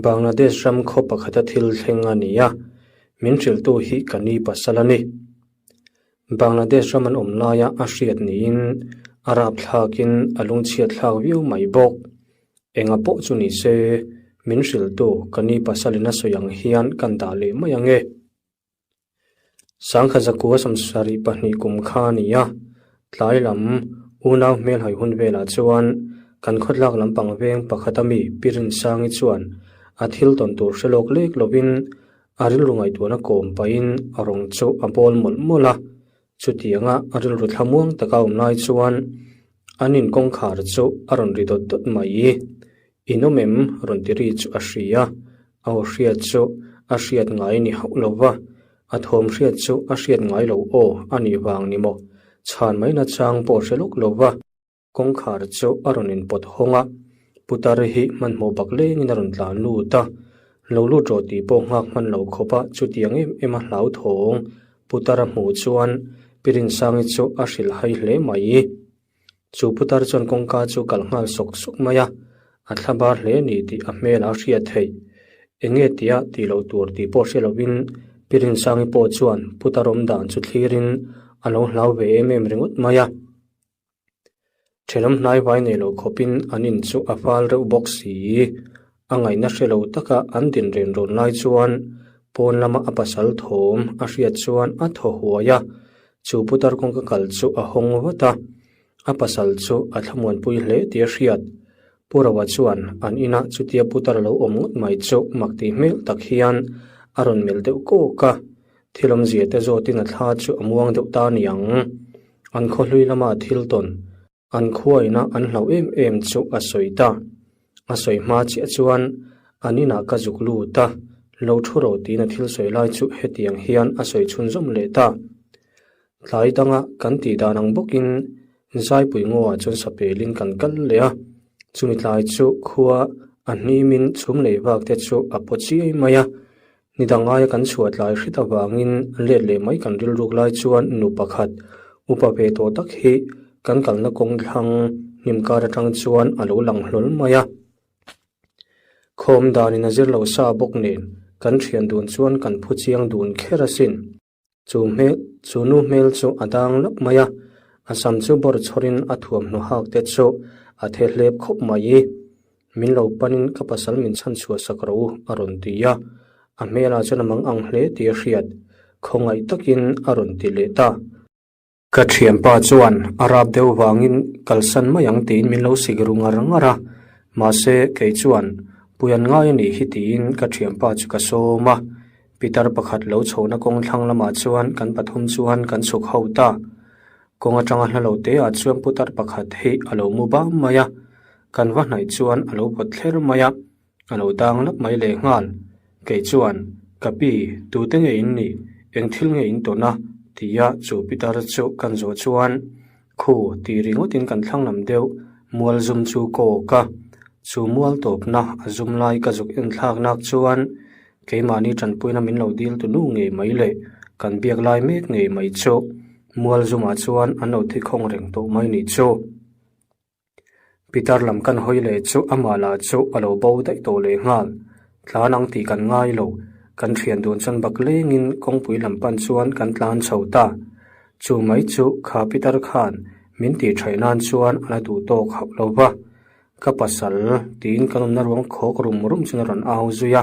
Bangladesh ram khaw pakhata thil thleng a ni a, min hrilhtu hi ka ni pasal a ni. Bangladesh ram an awm laia a hriat niin A rapthlakin a lungchhiat thlak viau mai bawk. Enga pawh chu ni se, min hrilhtu ka ni pasalin a sawi ang hian kan dah leh mai ang e. Sangkha zakua 72 kum kha a ni a, tlai lam unau hmelhai hun velah chuan kan khawtlak lampang veng pakhata mi Pi Rinsangi chuan a thil tawn tur hre lawk lek lovin a rilru ngaihtuahna kawm pahin a rawng chu a bawl mawlh mawlh a. Chutianga a rilru thlamuang taka awm lai chuan an in kawngkhar chu a rawn ri dawt dawt mai. In awm em? rawn ti ri chu a hria. A aw hriat chu a hriat ngai ni hauh lo va, a thawm hriat chu a hriat ngai lo aw a nih vang ni maw? Chhan mai nachang pawh hre lawk lo va. Kawngkhar chu a rawn inpawt hawng a, putar hi hmanhmawh bak lengin a rawn tlan lut a, lo lut rawh tih pawh nghak hman lo khawp a chutiang em em a hlauthawng putar a hmuh chuan Pi Rinsangi chu a hrilh hai hle mai. Chu putar chuan kawngka chu kalh nghal sawk sawk mai a, a thla bar hle a ni tih a hmel a hriat theih. Enge tia tih loh tur tih pawh hre lovin Pi Rinsangi pawh chuan putar awm dan chu thlirin a lo hlau ve em em ringawt mai a. Thenawm hnaivai nei lo khawpin an in chu a fal reuh bawk si. A ngaihna hre lo taka an din ren rawn lai chuan pawn lama a pasal thawm a hriat chuan a thaw huai a, chu putar kawngka kal chu a hawng vat a, a pasal chu a thlamuanpui hle tih a hriat. Pu Roa chuan an inah chutia putar a lo awm ngawt mai chu mak tih hmel tak hian a rawn melh deuh kawk a, thil awmzia te zawtin a thla chu a muang deuh ta niang. An khawhlui lama thil tawn, an khuaina an hlauh em em chu a sawi ta. A sawi hma chiah chuan an inah ka zuk lut a, lo thu ro tiin a thil sawi lai chu hetiang hian a sawi chhunzawm leh ta. Tlai danga kan tih dan ang bawkin Zaipui ngaw ah chuan sapelin kan kal leh a, chumi tlai chu khua a hnimin chhum lei vak te chu a paw chiai mai a, ni dang aia kan chhuah tlai hret avangin let leh mai kan rilruk lai chuan nu pakhat upa ve tawh tak hi kan kalna kawng thlang hnim kar atang chuan a lo lang hlawl mai a. Khawm danin a zir lo sa bawk nen kan thian dun chuan kan phu chiang dun kher asin. Chu hmel, chu nu hmel chu a dang lap mai a, a sam chu bawr chhawrin a thuamhnaw hak te chu a the hlep khawp mai. Min lo panin ka pasal min chhan chhuah sak rawh u a rawn ti a, a hmelah chuan a mang ang hle tih a hriat, khawngaih takin a rawn ti leh ta. Ka thianpa chuan a rap deuh vangin kalsan mai ang tiin min lo sik ru ngar ngar a, mahse kei chuan puian ngai a nih hi tiin ka thianpa chu ka sawm a, pitar pakhat lo chhohna kawng thlang lamah chuan kan pathum chuan kan chhuk ho ta. Kawng atanga hla lo te ah chuan putar pakhat hi a lo mu bam mai a, kan va hnaih chuan a lo vawt thler mai a. A lo dang lap mai leh nghal. Kei chuan, Ka pi, tute nge in nih? Eng thil nge in tawn a? tia chu pitar chu kan zawh chuan, Khu, tih ringawtin kan thlang lam deuh mual zum chu kawk a. Chu mual tawpna a zum lai ka zuk en thlak nak chuan keimahni tanpuina min lo dil tu nu ngei mai leh kan biak lai mek ngei mai chu mual zumah chuan an lo thikhawng reng tawh mai nih chu. Pitar lam kan hawi leh chu amah lah chu a lo bo daih tawh leh nghal. Tlan ang tih kan ngai lo, kan thian dun chuan bak lengin kawngpui lam pan chuan kan tlan chho ta. Chu mai chu kha pitar khan min tih thaih nan chuan a la duh tawk hauh lo va. Ka pasal tiin kan awmna ruang khawk rum rum chuan a rawn au zui a.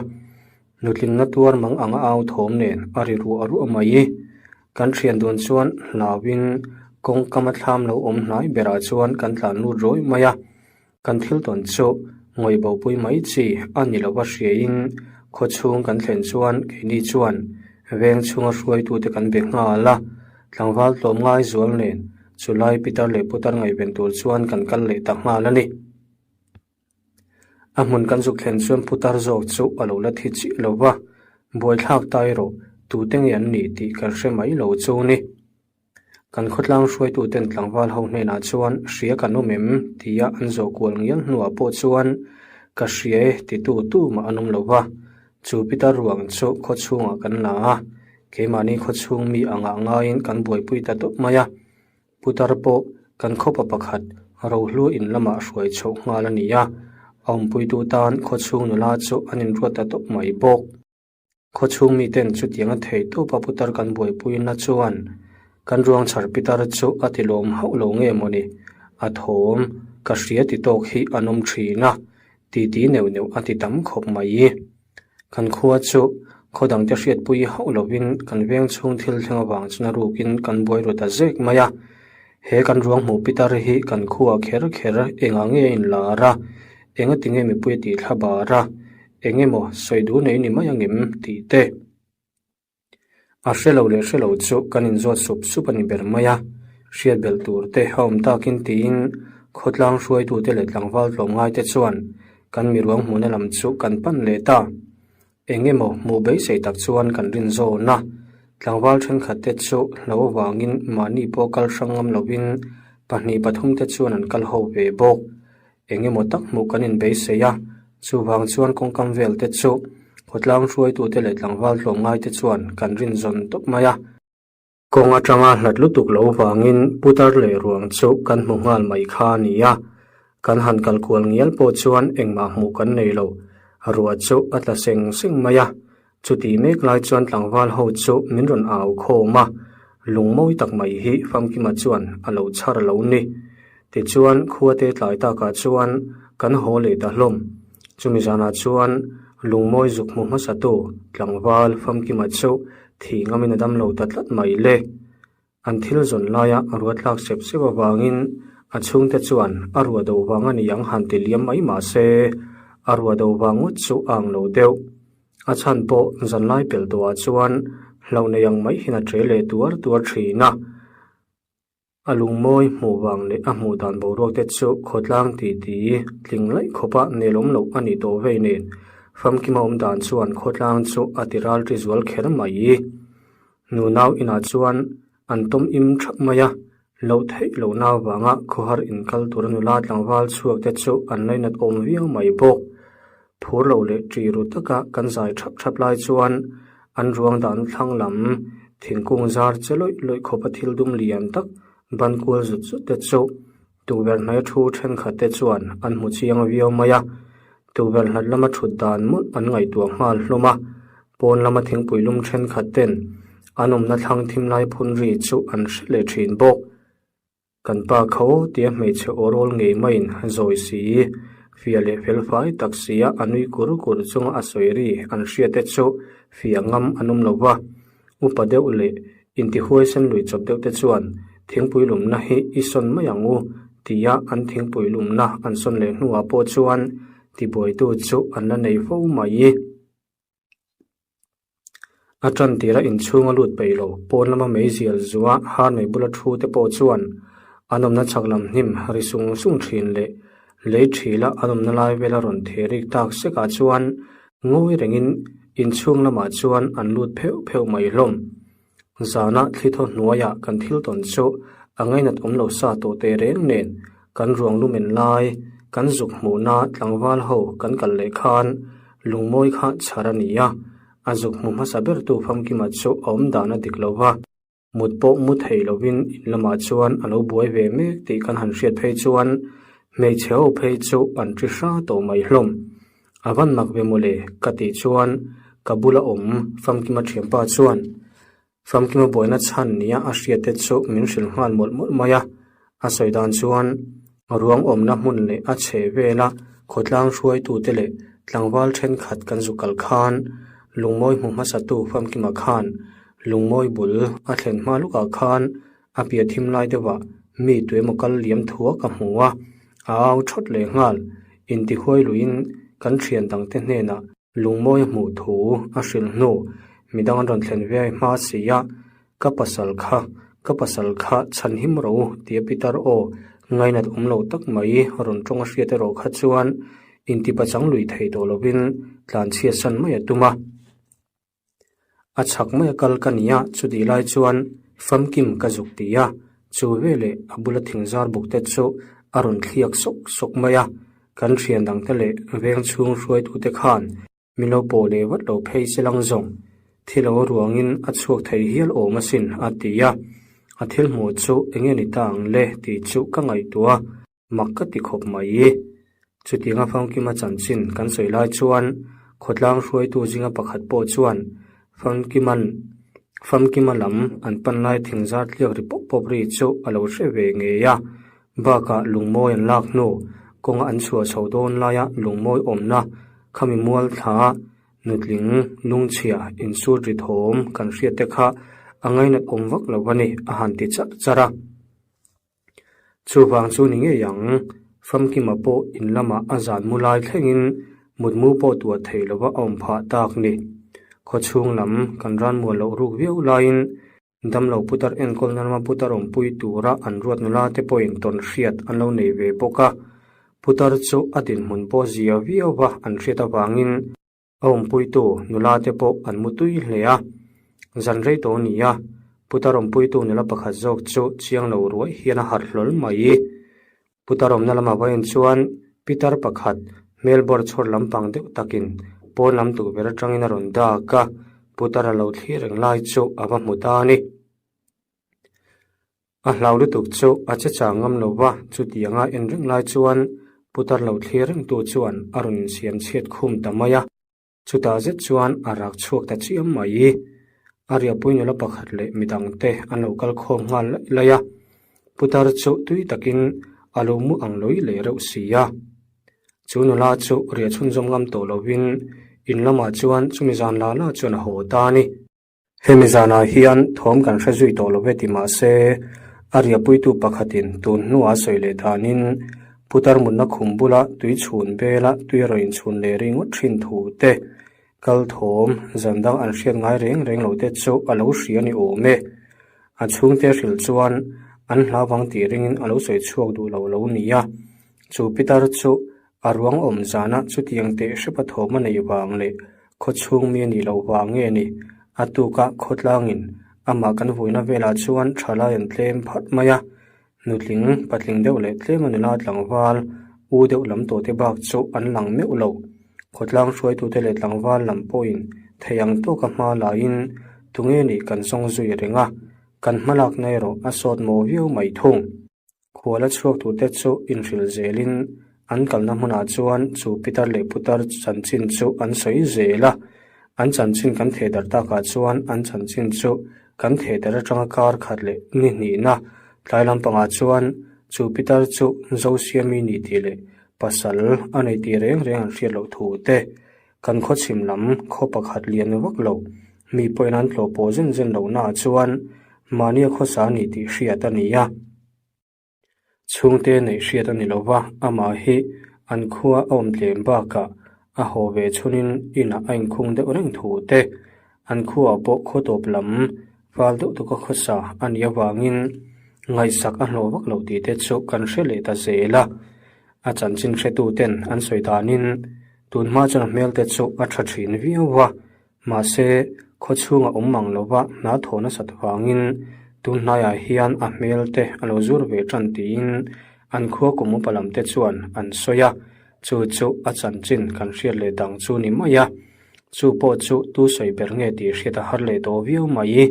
Nutlingna tuar mang anga au thawm nen a ri ruah ruah mai. Kan thian dun chuan hlauin kawngkam a thlam lo awm hnai berah chuan kan tlan lut rawih mai a. Kan thil tawn chu ngawih bopui mai chi a ni lova hriain khaw chhung kan thlen chuan keini chuan veng chhunga hruaitute kan be nghal a. Tlangval tlawm ngai zual nen chulai pitar leh putar ngaihven tur chuan kan kal leh ta nghal a ni. A hmun kan zuk thlen chuan putar zawk chu a lo la thi chiah lo va, buaithlak ta erawh tute nge an nih tih kan hre mai lo chu ni. Kan khawtlang hruaituten tlangval ho hnenah chuan hria kan awm em tia an zawh kual ngial hnuah pawh chuan ka hria e titu tu mah an awm lo va, chu pitar ruang chu khaw chhungah kan la a, keimahni khaw chhung mi angah ngaiin kan buaipui ta tawp mai a. Putar pawh kan khawpa pakhat rohlu in lamah hruai chhoh nghal a ni a, a awmpuitu tan khawchhung nula chu an inruat ta tawp mai bawk. Khawchhung miten chutianga thei tawpa putar kan buaipuina chuan kan ruang chhar pitar chu a ti lawm hauh lo nge mawni? A thawm ka hria ti tawk hi an awm thin a, titi neuh neuh a ti tam khawp mai. Kan khua chu khaw dangte hriatpui hauh lovin kan veng chhung thil thleng avang chuan a rukin kan buai ru ta zek mai a. He kan ruang hmuh pitar hi kan khuaa kher kher engah nge a inlar a, enga tinge mipui a tih thla bar a, eng emaw sawi duh nei ni mai angem tih te. A hre lo leh hre lo chu kan inzawt sup sup a ni ber mai a, hriat belh tur te a awm takin tiin khawtlang hruaitute leh tlangval tlawmngai te chuan kan miruang hmuhna lam chu kan pan leh ta. Eng emaw hmuh beisei tak chuan kan rin zawn a, tlangval thenkhat te chu hlo avangin mahni pawh kal hrang ngam lovin pahnih pathum te chuan an kal ho ve bawk. Eng emaw tak hmuh kan inbeisei a, chuvang chuan kawngkam vel te chu khawtlang hruaitute leh tlangval tlawmngai te chuan kan rin zawn tawp mai a. Kawng atanga hlat lutuk lo vangin putar leh ruang chu kan hmu nghal mai kha a ni a, kan han kal kual ngial pawh chuan engmah hmuh kan nei lo, ruah chu a tla seng seng mai a, Chuti mek lai chuan tlangval ho chu min rawn au khawm a, lung mawi tak mai hi Famkima chuan a lo chhar lo ni. Tichuan khuate tlai takah chuan kan haw leh ta hlawm. Chumi zanah chuan lung mawi zuk hmu hmasatu tlangval Famkima chu thih ngamin a dam lo ta tlat mai le. An thil zawn laia a ruat tlak sep sep avangin a chhungte chuan a ruah do vang a ni ang han ti liam mai mah se, a ruah do vang ngawt chu a ang lo deuh. A chhan pawh zanlai pel tawhah chuan hlauh nei ang mai hian a ṭe leh tuar tuar ṭhin a. A lungmawi hmuh vang leh a hmuh dan boruak te chu khawtlang titi tling laih khawpa nelawm loh a nih tawh vei nen famkima awm dan chuan khawtlang chu a ti ral ṭi zual kher mai. Nunau inah chuan an tawm im thap mai a, loh theih lohna avanga khawhar inkal tura nula tlangval chhuak te chu an lainat awm viau mai bawk. Phur lo leh ṭi ru taka kan zai thap thap lai chuan an ruang dan thlang lam thingkung zar che lawih lawih khawpa thil dum lian tak ban kual zut zut te chu Tukverh hnaia thu thenkhat te chuan an hmu chiang viau mai a, tukverh hlat lama thut dan mawlh an ngaihtuah nghal hlawm a, pawn lama thingpui lum thenkhat ten an awmna thlang thim lai phun ri chu an hre leh thin bawk. Kan pa kho tia hmeichhe aw rawl ngei maiin zawi si, fiah leh fel fai tak sia a nui kur kur chunga a sawi ri an hriat te chu fiah ngam an awm lo va. Upa deuh leh intihuaisen lui chawp deuh te chuan thingpui lumna hi i sawn mai ang u tia an thingpui lumna an sawn leh hnuah pawh chuan tibuaitu chu an la nei fo mai. A tan tira inchhunga lut peih lo pawn lama meizial zua har mei bula thu te pawh chuan an awmna chhak lam hnim ri sung sung thin leh lei thila an awmna lai vela rawn theh rik tak sekah chuan Ngawi rengin inchhung lamah chuan an lut pheuh pheuh mai hlawm. Zana thli thaw hnuaiah kan thil tawn chu a ngainat awm lo sa tawh teh reng nen kan ruang lumen lai kan zuk hmuhna tlangval ho kan kal leh khan lungmawi kha chhar a ni a, a zuk hmu hmasa bertu famkima chu a awm dan a dik lo va. Mut pawh mu thei lovin in lamah chuan a lo buai ve mek tih kan han hriat phei chuan hmeichhe ho phei chu an ṭi hra tawh mai hlawm. A van mak ve mawle ka tih chuan ka bula awm Famkima ṭhianpa chuan Famkima buaina chhan nia a hriat te chu min hrilh nghal mawlh mawlh mai a, a sawi dan chuan ruang awmna hmun leh a chheh vela khawtlang hruaitute leh tlangval thenkhat kan zu kal khan lungmawi hmu hmasatu Famkima khan lungmawi bul a thlen hma lukah khan a piah thim lai deuhah mi tuemaw kal liam thua ka hmu a, a au thawt leh nghal. Intihuai luiin kan thian dangte hnenah Lungmawi a hmuh thu a hrilh hnu midang an rawn thlen ve hma si a, ka pasal kha, ka pasal kha chhan him ro tia Pitar aw ngainat awm lo tak mai rawn tawng a hriat erawh kha chuan intipachang lui thei tawh lovin tlanchhiat san mai a tum a. A chhak mai a kal ka ni a, chutih lai chuan famkim ka zuk ti a, chu veleh a bula thingzar buk te chu a rawn thliak sawk sawk mai a, kan thian dang te leh veng chhung hruaitute khan min lo pawh leh vat lo phei se lang zawng, thil lo ruangin a chhuak thei hial awm asin a ti a, a thil hmuh chu eng nge ni ta ang le tih chu ka ngaihtuah a. Mak ka ti khawp mai. Chutianga Famkima chanchin kan sawi lai chuan khawtlang hruaitu zinga pakhat pawh chuan Famkima'n Famkima lam an pan lai thingzar tliak ri pawp pawp ri chu a lo hre ve ngei a. Bakah lungmawi an lak hnu kawnga an chhuah chhoh dawn laia lungmawi awmna khami mual thla nutling lungchhia insut ri thawm kan hriat te kha a ngainat awm vak lo a ni a han ti charh charh a. Chuvang chu ni ngei ang, Famkima pawh in lamah a zan mu lai thlengin mutmu pawh tuah thei lova a awm phah tak ni. Khawchhung lam kan ranmual loh ruk viau laiin Damlo putar enkawlna lama putar awmpui tura an ruat nula te pawhin tawn hriat an lo nei ve bawk a. Putar chu a dinhmun pawh zia viau va an hriat avangin a awmpuitu nula te pawh an mu tui hle a. Zan rei tawh a ni a, putar awmpuitu nula pakhat zawk chu chiang lo ruai hian a harh hlawl mai. Putar awmna lamah vawiin chuan pitar pakhat hmel bawr chhawr lampang deuh takin pawn lam tukverh atangin a rawn dak a, putar a lo thlir reng lai chu a va hmu ta a ni. A hlau lutuk chu a che chang ngam lo va, chutianga en reng lai chuan putar lo thlir rengtu chuan a rawn insiam chhiat khum ta mai a. Chutah zet chuan a rak chhuak ta chiam mai. A riahpui nula pakhat leh midangte an lo kal khawm nghal laih laih a. Putar chu tui takin a lo mu ang lawih leh reuh si a. Chu nula chu riah chhunzawm ngam tawh lovin in lamah chuan chumi zan la la chuan a haw ta a ni. Hemi zanah hian thawm kan hre zui tawh lo ve ti mah se, a riahpuitu pakhatin tun hnuah a sawi leh danin putar mutna khum bula tui chhun bela tui a rawn inchhun leh ringawt thin thu te, kal thawm zan dang an hriat ngai reng reng lo te chu a lo hria ni awm e. A chhungte hrilh chuan an hlau vang tih ringin a lo sawi chhuak duh lo lo nia. Chu pitar chu A ruang awm zana chutiang teh hrepa thawm a neih vang leh khawchhung mi a nih loh vang nge ni? A tuka khawtlangin amah kan vuina velah chuan thalai an tlem phat mai a, nutling patling deuh leh tlema nula tlangval u deuh lam tawh te bak chu an lang meuh lo. Khawtlang hruaitute leh tlangval lam pawhin thei ang tawka hma laiin tunge nih kan zawng zui reng a, kan hmalakna erawh a sawt maw viau mai thung. Khuala chhuak turte chu inhrilh zelin an kalna hmunah chuan chu pitar leh putar chanchin chu an sawi zel a. An chanchin kan theh darh takah chuan an chanchin chu kan theh darh atanga kar khat leh ni hnihna tlai lampangah chuan chu pitar chu Zosiami ni tih leh pasal a nei tih reng reng an hriat loh thu te kan khaw chhim lam khaw pakhat lian vak lo mi pawhin an tlawh pawh zen zen lohnaah chuan mahnia khawsa a ni tih hriat a ni a. Chhungte neih hriat a ni lo va, amah hi an khua a awm tlem bakah a haw ve chhunin inah a inkhung deuh reng thu te, an khuaah pawh khaw tawp lam fal deuh tawka khawsa a nih avangin ngaihsak a hlawh vak lo tih te chu kan hre leh ta zel a. A chanchin hretuten an sawi danin tun hma chuan a hmelte chu a tha thin viau va, mahse khaw chhunga awm mang lova hna thawh nasat vangin tun hnaiah hian a hmelte a lo zur ve tan tiin an khua kum upa lam te chuan an sawi a, chu chu a chanchin kan hriat leh dang chu ni mai a, chu pawh chu tu sawi ber nge tih hriat a har leh tawh viau mai.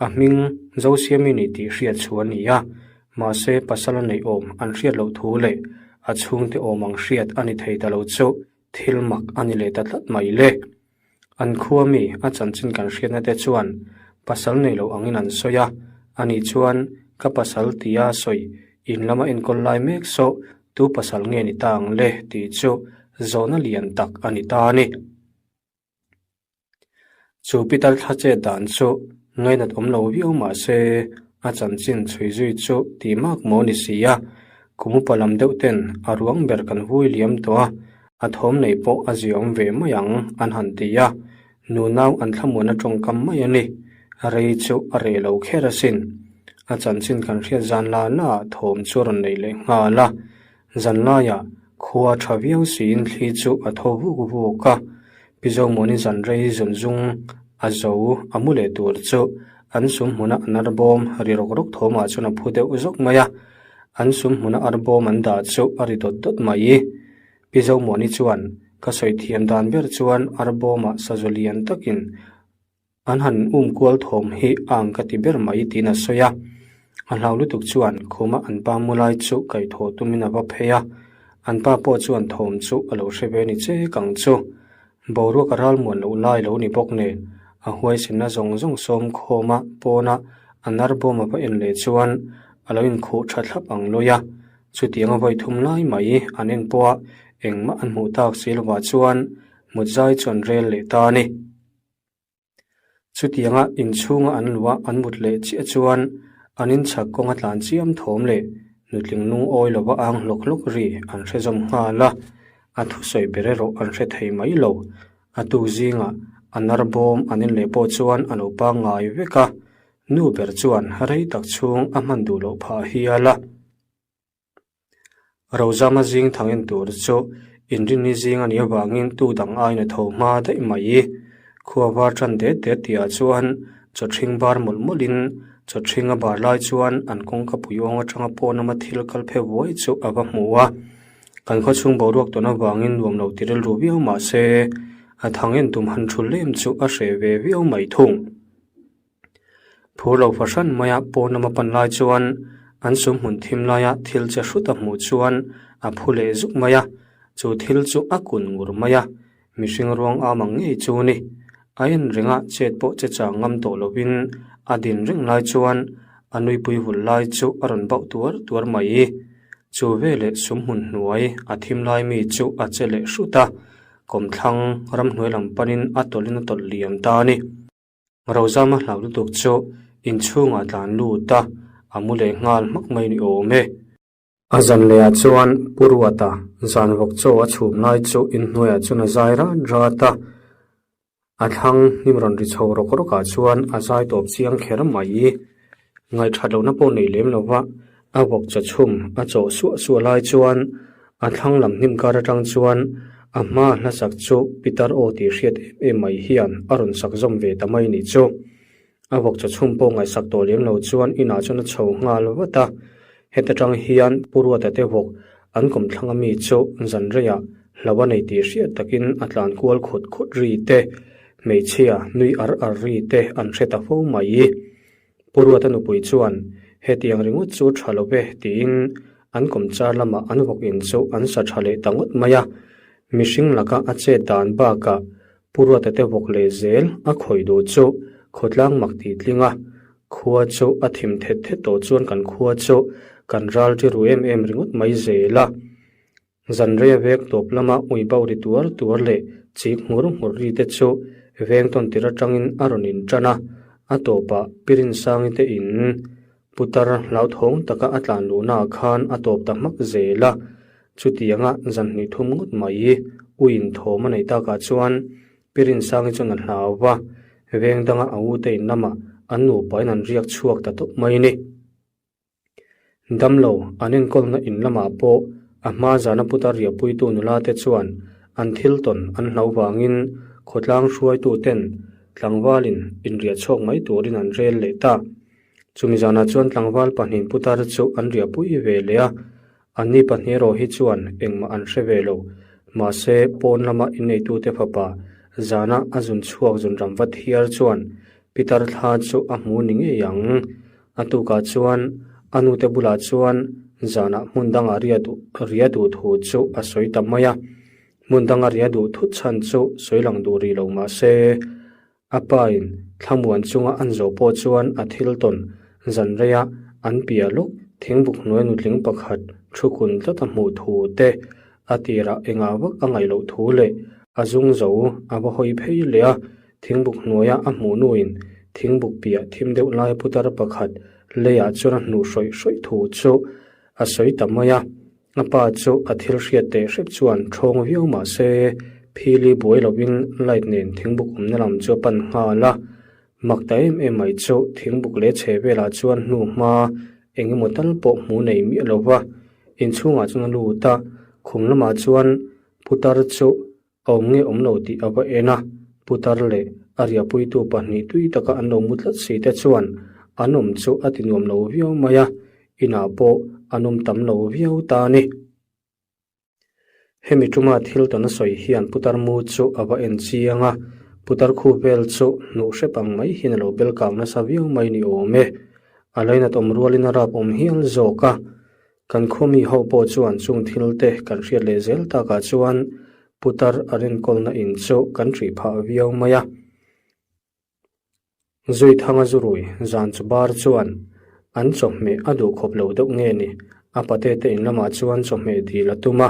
A hming Zosiami ni tih hriat chu a ni a, mahse pasal a neih awm an hriat loh thu leh a chhungte awm ang hriat a ni thei ta lo chu thil mak a ni leh ta tlat mai le. An khua mi a chanchin kan hriatna te chuan pasal nei lo angin an sawi a, ani chuan ka pasal tia sawi in lama enkawl lai mek saw tu pasal nge ni ta ang le tih chu zawhna lian tak a ni ta a ni. Chu pitar thla chet dan chu ngainat awm lo viau mah se a chanchin chhui zui chu tih mak maw ni si a, kum upa lam deuh ten a ruang ber kan vui liam tawh a, a thawm nei pawh a ziaawm ve mai ang an han ti a, nunau an thlamuan a tawngkam mai a ni, rei chu a reh lo kher asin. A chanchin kan hriat zan la la ah thawm chu a rawn nei leh nghal a, Zanlaiah khua tha viau siin thli chu a tho vuk vuk a, Pi Zomuani zanrei zunzung a zo a mu leh tur chu an sum hmuna an arbawm ri rawk rawk thawmah chuan a phu deuh zawk mai a, an sum hmuna arbawm an dah chu a ri dawt dawt mai. Pi Zomuani chuan ka sawi thiam dan ber chuan arbawmah sazu lian takin An han um kual thawm hi a ang ka ti ber mai tiin a sawi a. A hlau lutuk chuan khuma an pa mu lai chu kaihthawh tumin a va phei a. An pa pawh chuan thawm chu a lo hre ve ni che kang chu. Boruak a ral muan loh lai lo ni bawk nen a huaisenna zawng zawng sawm khawma pawna a nar bawm a va en leh chuan a lo inkhuh tha thlap ang lawi a. Chutianga vawi thum lai mai an en pawh a, engmah an hmuh tak si lovah chuan mut zai chu an rel leh ta a ni. Chutianga inchhunga an luh a an mut leh chiah chuan an inchhak kawnga tlan chiam thawm leh nutling lungawi lova ang hlawk hlawk ri an hre zawm nghal a, a thusawi ber erawh an hre thei mai lo. A tuk zingah a nar bawm an en leh pawh chuan a lo pangngai vek a, nu ber chuan rei tak chhung a hman duh loh phah hial a. Rozama zing thang en tur chu inrinni zing a nih avangin tu dang aiin a tho hma daih mai. Khua var tan det det tihah chuan chawthring bar mawlh mawlhin chawthring a bar lai chuan an kawngka pui awng atanga pawn lama thil kal phe vuai chu a va hmu a. Kan khawchhung boruak tawn avangin nuam lo ti rilru viau mah se a thang en tum han thul lem chu a hreh ve viau mai thung. Phur lo fahran maia pawn lama pan lai chuan an sum hmun thim laia thil che hrut a hmuh chuan a phu leh zuk mai a, chu thil chu a kun ngur mai a, mihring ruang am ang ngei chu ni. A en reng a chet pawh che chang ngam tawh lovin a din reng lai chuan a nuipui vul lai chu a rawn bauh tuar tuar mai. Chu veleh sum hmun hnuai a thim lai mi chu a che leh hrut a, kawmthlang ramhnuai lam panin a tawlhin a tawlh liam ta a ni. Rozama hlau lutuk chu inchhungah tlan lut a, a mu leh nghal hmak mai ni awm e. A zan lehah chuan Pu Ruata zan vawk chaw a chhum lai chu inhnuaiah chuan a zai rat rat a, a thlang hnim rawn ri chho rawk rawkah chuan a zai tawp chiang kher mai. Ngaihthat lohna pawh nei lem lova a vawk chaw chhum a chawh suah suah lai chuan a thlang lam hnim kar atang chuan a hma hlasak chu pitar aw tih hriat em em mai hian a rawn sak zawm ve ta mai nih chu. A vawk chaw chhum pawh ngaihsak tawh lem lo chuan inah chuan a chho nghal vat a, heta tang hian Pu Ruata te vawk an kawmthlang ami chu zan reiah hlo a nei tih hriat takin a tlan kual khut khut ri te, hmeichhia nui ar ar ri te an hre ta fo mai. Pu Ruata nupui chuan, Hetiang ringawt chu tha lo ve, tiin an kawmchar lamah an vawk in chu an sa tha leh ta ngawt mai a. Mihring laka a chet dan bakah Pu Ruata te vawk leh zel a khawih duh chu khawtlang mak tih tling a, khua chu a thim thet thet tawh chuan kan khua chu kan ral ri ru em em ringawt mai zel a. Zan reia vek tawp lama ui bauh ri tuar tuar leh chik nghur nghur ri te chu veng tawn tir atangin a rawn in tan a, a tawpah Pirinsangi te in putar hlauthawng taka a tlan luhna ah khan a tawp ta hmak zel a, chutianga zan hnih thum ngawt mai ui in thawm a neih takah chuan Pirinsangi chuan a hlau va, veng danga a u te in lamah an nupa in an riak chhuak ta tawp mai ni. Damlo an enkawlna in lamah pawh a hma zana putar riahpuitu nula te chuan an thil tawn an hlauh vangin khawtlang hruaitu ten tlangvalin inriah chhuak mai turin an rel leh ta. Chumi zanah chuan tlangval pahnih putar chu an riahpui ve leh a, anni pahnih erawh hi chuan engmah an hre ve lo. Mahse, pawn lama inneitute fapa zana a zun chhuak zunram va thiar chuan pitar thla chu a hmu ni ngei ang. A tukah chuan a nute bulah chuan zanah hmun dangah ria duh ria duh thu chu a sawi ta mai a. Hmun danga ria duh thut chhan chu sawi lang duh rih lo mah se, a pain thlamuan chunga an zawh pawh chuan a thil tawn zan reia an piah lawk thingbuk hnuai nutling pakhat thu kun tlat a hmuh thu te, a tirah engah vak a ngaih loh thu leh a zung zo a va hawi phei leh a. Thingbuk hnuaia a hmuh nuin thingbuk piah thim deuh lai putar pakhat leiah chuan a hnuh hrawih hrawih thu chu a sawi ta mai a. A pa chu a thil hriat teh hrep chuan thawng viau mah se phili buai lovin light nen thingbuk awmna lam chu a pan nghal a. Mak ta em em mai chu thingbuk leh chhe velah chuan hnu hma eng emaw tal pawh hmu nei miah lo va, inchhungah chuan a lut a, khum lamah chuan putar chu A awm nge awm lo tih a va en a, putar leh a riahpuitu pahnih tui taka an lo mu tlat si te chuan an awm chu a ti nuam lo viau mai a, inah pawh an awm tam lo viau ta a ni. Hemi tuma thil tawn a sawi hian putar mu chu a va en chiang a, putar khu vel chu hnuh hrep ang mai hian a lo bel kang nasa viau mai ni awm e. A lainat awm rualin a rap awm hial zawk a, Kan khawmi ho pawh chuan chung thil te kan hriat leh zel takah chuan putar a rinkawlna in chu kan hrih phah viau mai a. Zuithanga zurui zan chu bar chuan an chawhmeh a duh khawp lo deuh nge ni? A pate te in lamah chuan chawhmeh dil a tum a,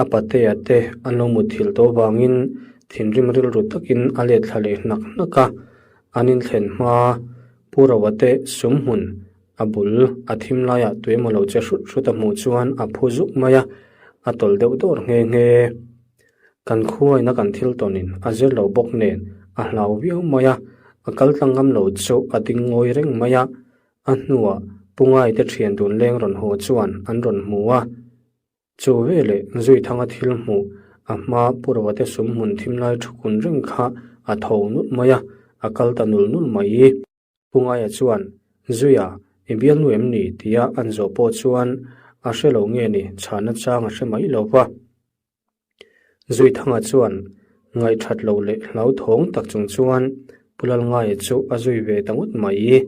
a patea te an lo mutthilh tawh vangin thinrim rilru takin a let thla leh hnak hnak a. An inthlen hma Pu Roa te sum hmun a bul a thim laiah tuemaw lo che hrut hrut a hmuh chuan a phu zuk mai a, a tawlh deuh dawr nghe nghe. Kan khuaina kan thil tawnin a zir lo bawk nen a hlau viau mai a, a kal tlang ngam lo chu a ding ngawi reng mai a. A hnuah Pu Ngaite thian dun leng rawn haw chuan an rawn hmu a. Chu veleh Zuithanga thil hmuh a hma Pu Rawate sum hmun thim lai thu kun reng kha a tho nulh mai a, a kal ta nul nul mai. Pu Ngaia chuan, Zuia, i bialnu em ni? tia an zawh pawh chuan a hre lo nge ni chhana chang a hre mai lo va. Zuithanga chuan ngaihthat loh leh hlauthawng tak chung chuan Pu Lalngaia chu a zui ve ta ngawt mai.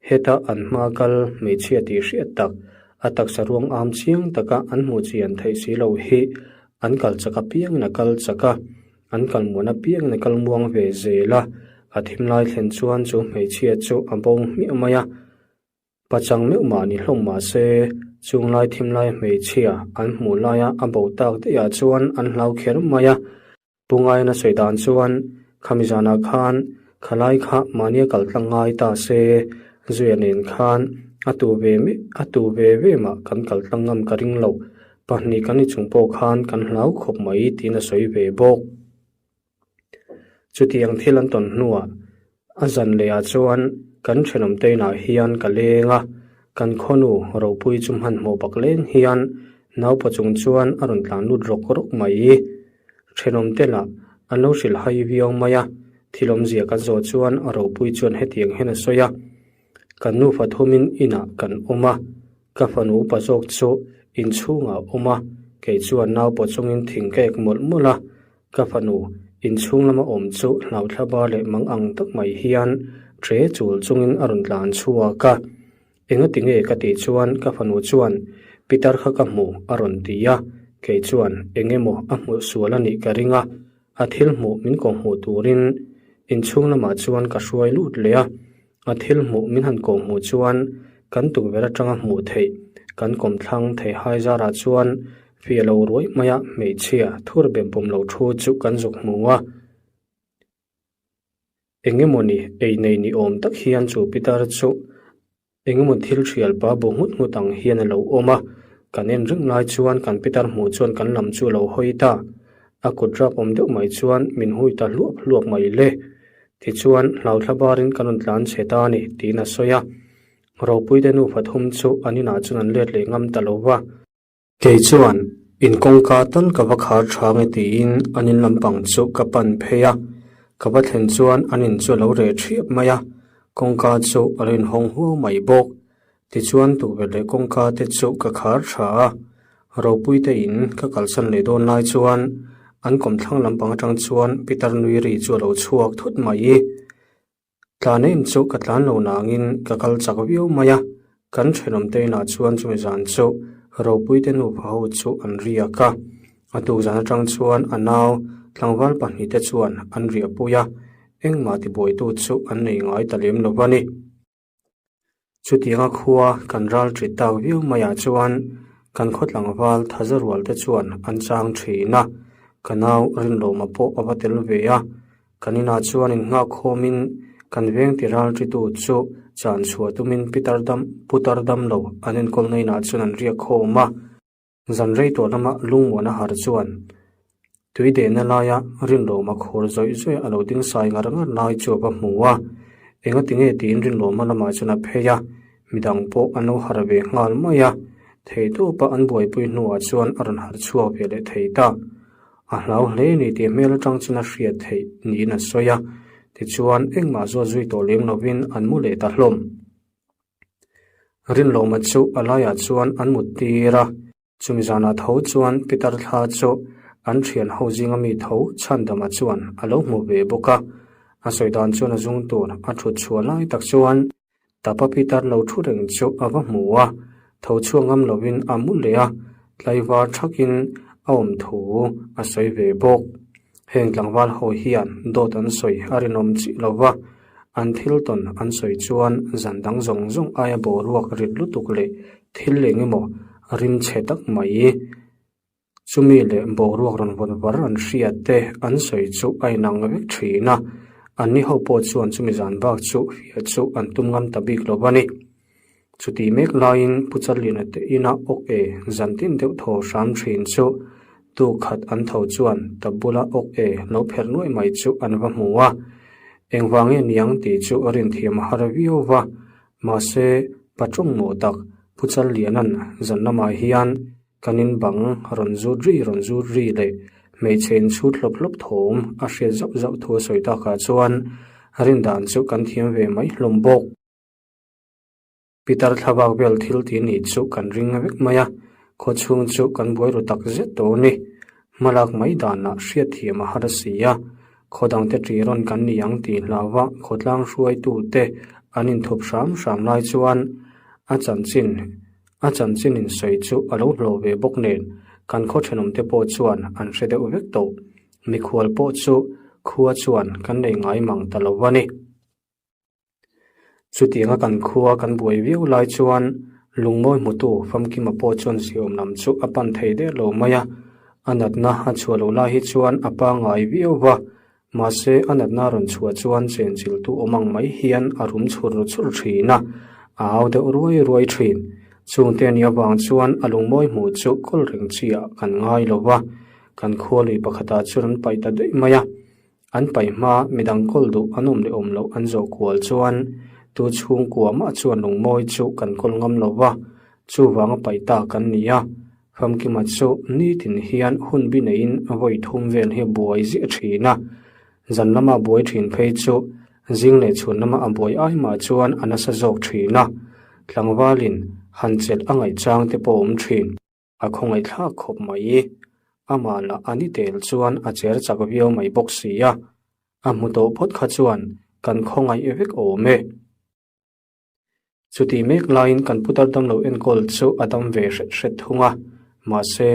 Heta an hma kal hmeichhia tih hriat tak, a taksa ruang am chiang taka an hmuh chian theih si lo hi an kal chak apiangin a kal chak a, an kal muan apiangin a kal muang ve zel a. A thim lai thlen chuan chu hmeichhia chu a bo hmiah mai a. Pachang meuh mah ni hlawm mah se, chung lai thim lai hmeichhia an hmuh laia a bo tak daih ah chuan an hlau kher mai a. Pu Ngaiin a sawi dan chuan, Khami zanah khan khalai kha mahnia kal tlang ngai ta se, Zuia nen khan a tu ve a tu ve ve mah kan kal tlang ngam ka ring lo, pahnih kan ni chung pawh khan kan hlau khawp mai tiin a sawi ve bawk. Chutiang thil an tawn hnuah a zan lehah chuan kan thenawm te inah hian ka leng a, kan khawnu ropui chu hmanhmawh bak leng hian naupa chung chuan a rawn tlan lut rawk rawk mai. Thenawm te lah an lo hrilh hai viau mai a, thil awmzia kan zawh chuan ropui chuan hetiang hian a sawi a, Kan nufa thumin inah kan awm a, ka fanu upa zawk chu inchhungah a awm a, kei chuan naupa chungin thing ka ek mawlh mawlh a, Ka fanu, inchhung lama awm chu hlauthla bar leh mang ang tak mai hian ṭe chul chungin a rawn tlan chhuak a. Engati nge ka tih chuan ka fanu chuan Pitar kha ka hmu a rawn ti a, kei chuan eng emaw a hmuh sual a nih ka ring a, a thil hmuh min kawhhmuh turin inchhung lamah chuan ka hruai lut leh a. A thil hmuh min han kawhhmuh chuan kan tukverh atanga hmuh theih kan kawmthlang thei hai zarah chuan fiah lo ruai maia hmeichhia thur bem pawm lo thu chu kan zuk hmu a. Eng emawni ei nei ni awm tak hian chu pitar chu eng emaw thil thial pa bu nghut nghut ang hian a lo awm a, kan en reng lai chuan kan pitar hmuh chuan kan lam chu a lo hawi ta. A kut rap awm deuh mai chuan min hui ta hluap hluap mai le. Tichuan, hlauthla barin kan rawn tlan chhe ta a ni, tiin a sawi a. Ropuite nufa thum chu an inah chuan an let leh ngam ta lo va. Kei chuan, In kawngka tal ka va khar tha nge tiin an in lampang chu ka pan phei a. Ka va thlen chuan an in chu a lo reh thiap mai a, kawngka chu a lo inhawng huau mai bawk. Tichuan tukverh leh kawngka te chu ka khar tha a, Ropuite in ka kalsan leh dawn lai chuan an kawmthlang lampang atang chuan Peter nui ri chu a lo chhuak thut mai. Tlan em chu ka tlan lo nangin ka kal chak viau mai a, kan thenawm te inah chuan chumi zan chu Ropuite nupa ho chu an riak a, a tuk zan atang chuan a nau tlangval pahnih te chuan an riahpui a, engmah tibuaitu chu an nei ngai ta lem lo a ni. Chutianga khua kan ral ṭi tak viau maiah chuan kan khaw tlangval thaza rual te chuan an chang ṭhin a, ka nau Rinlawma pawh a va tel ve a, kan inah chuan innghak khawmin kan veng ti ral ṭitu chu chan chhuah tumin Pitar dam Putar damlo an enkawlna inah chuan an riak khawm a. Zan rei tawh lama lungmuan a har chuan tui dehna laia Rinlawma khur zawih zawih a lo ding sai ngar ngar lai chu a va hmu a, engati nge tiin Rinlawma lamah chuan a phei a, midang pawh an lo har ve nghal mai a, theihtawpa an buaipui hnuah chuan a rawn har chhuak ve leh thei ta. A hlau hle ni tih hmel atang chuan a hriat theih niin a sawi a, tichuan engmah zawt zui tawh lem lovin an mu leh ta hlawm. Rinlawma chu a laiah chuan an mut tir a, chumi zanah tho chuan Peter thla chu an thian ho zinga mi tho Chhandama chuan a lo hmu ve bawk a. A sawi dan chuan a zung tur a thut chhuah lai tak chuan Tapa Peter lo thu reng chu a va hmu a, tho chhuak ngam lovin a mu leh a, tlaivar thakin a awm thu a sawi ve bawk. Heng tlangval ho hian dawt an sawi a rinawm chiah lo va, an thil tawn an sawi chuan zan dang zawng zawng aia boruak rit lutuk leh thil eng emaw Rimchhe tak mai. Chumi leh boruak rawn vawn var an hriat te an sawi chu a inang vek thin a, anni ho pawh chuan chumi zan bak chu fiah chu an tum ngam ta bik lo a ni. Chuti mek laiin Pu Challiana te ina awk e zan tin deuh thaw hram thin chu tu khat an tho chuan ta bula awk e lo pherh nuaih mai chu an va hmu a, engvang nge niang tih chu a rinthiam a har viau va, mahse patawng mawh tak Pu Challiana'n zan lamah hian Kan in bang rawn zut ri rawn zut ri leh hmeichhe inchhut hlawp hlawp thawm a hriat zauh zauh thu a sawi takah chuan rindan chu kan thiam ve mai hlawm bawk. Pitar thlavak vel thil ti nih chu kan ring vek mai a, khaw chhung chu kan buai ru tak zet tawh a ni. Hmalak mai danah hriat thiam a har a si a, khaw dangte ṭi rawn kan ni ang tih hlauva khawtlang hruaitute an inthup hram hram lai chuan a chanchin A chanchin in sawi chu a lo hlawh ve bawk nen kan khaw thenawmte pawh chuan an hre deuh vek tawh. Mikhual pawh chu khua chuan kan nei ngai mang ta lo a ni. Chutianga kan khua kan buai viau lai chuan lungmawi hmutu Famkima pawh chuan ziawm lam chu a pan thei der lo mai a. A natna a chhuah loh lai hi chuan a pangngai viau va, mahse a natna rawn chhuah chuan chenchiltu awm ang mai hian a rum chhur chhur thin a, a au deuh ruai ruai thin. Chungte a nih avang chuan a lungmawi hmuh chu kawl reng chi ah kan ngai lo va, kan khua lui pakhatah chuan an paih ta daih mai a. An paih hma midang kawl duh an awm leh awm loh an zawh kual chuan tu chhungkua mah chuan lungmawi chu kan kawl ngam lo va, chuvanga paih ta kan ni a. Famkima chu nitin hian hun bi neiin vawi thum vel hi a buai ziah thin a, zan lama buai thin phei chu zing leh chhun lama a buai ai mah chuan a nasa zawk thin a, tlangvalin han chelh a ngaih chang te pawh a awm thin. A khawngaihthlak khawp mai. Amah lah a ni tel chuan a cher chak viau mai bawk si a, a hmu tawh phawt kha chuan kan khawngaih vek awm e. Chutih mek laiin kan putar damlo enkawl chu a dam ve hret hret thung a, mahse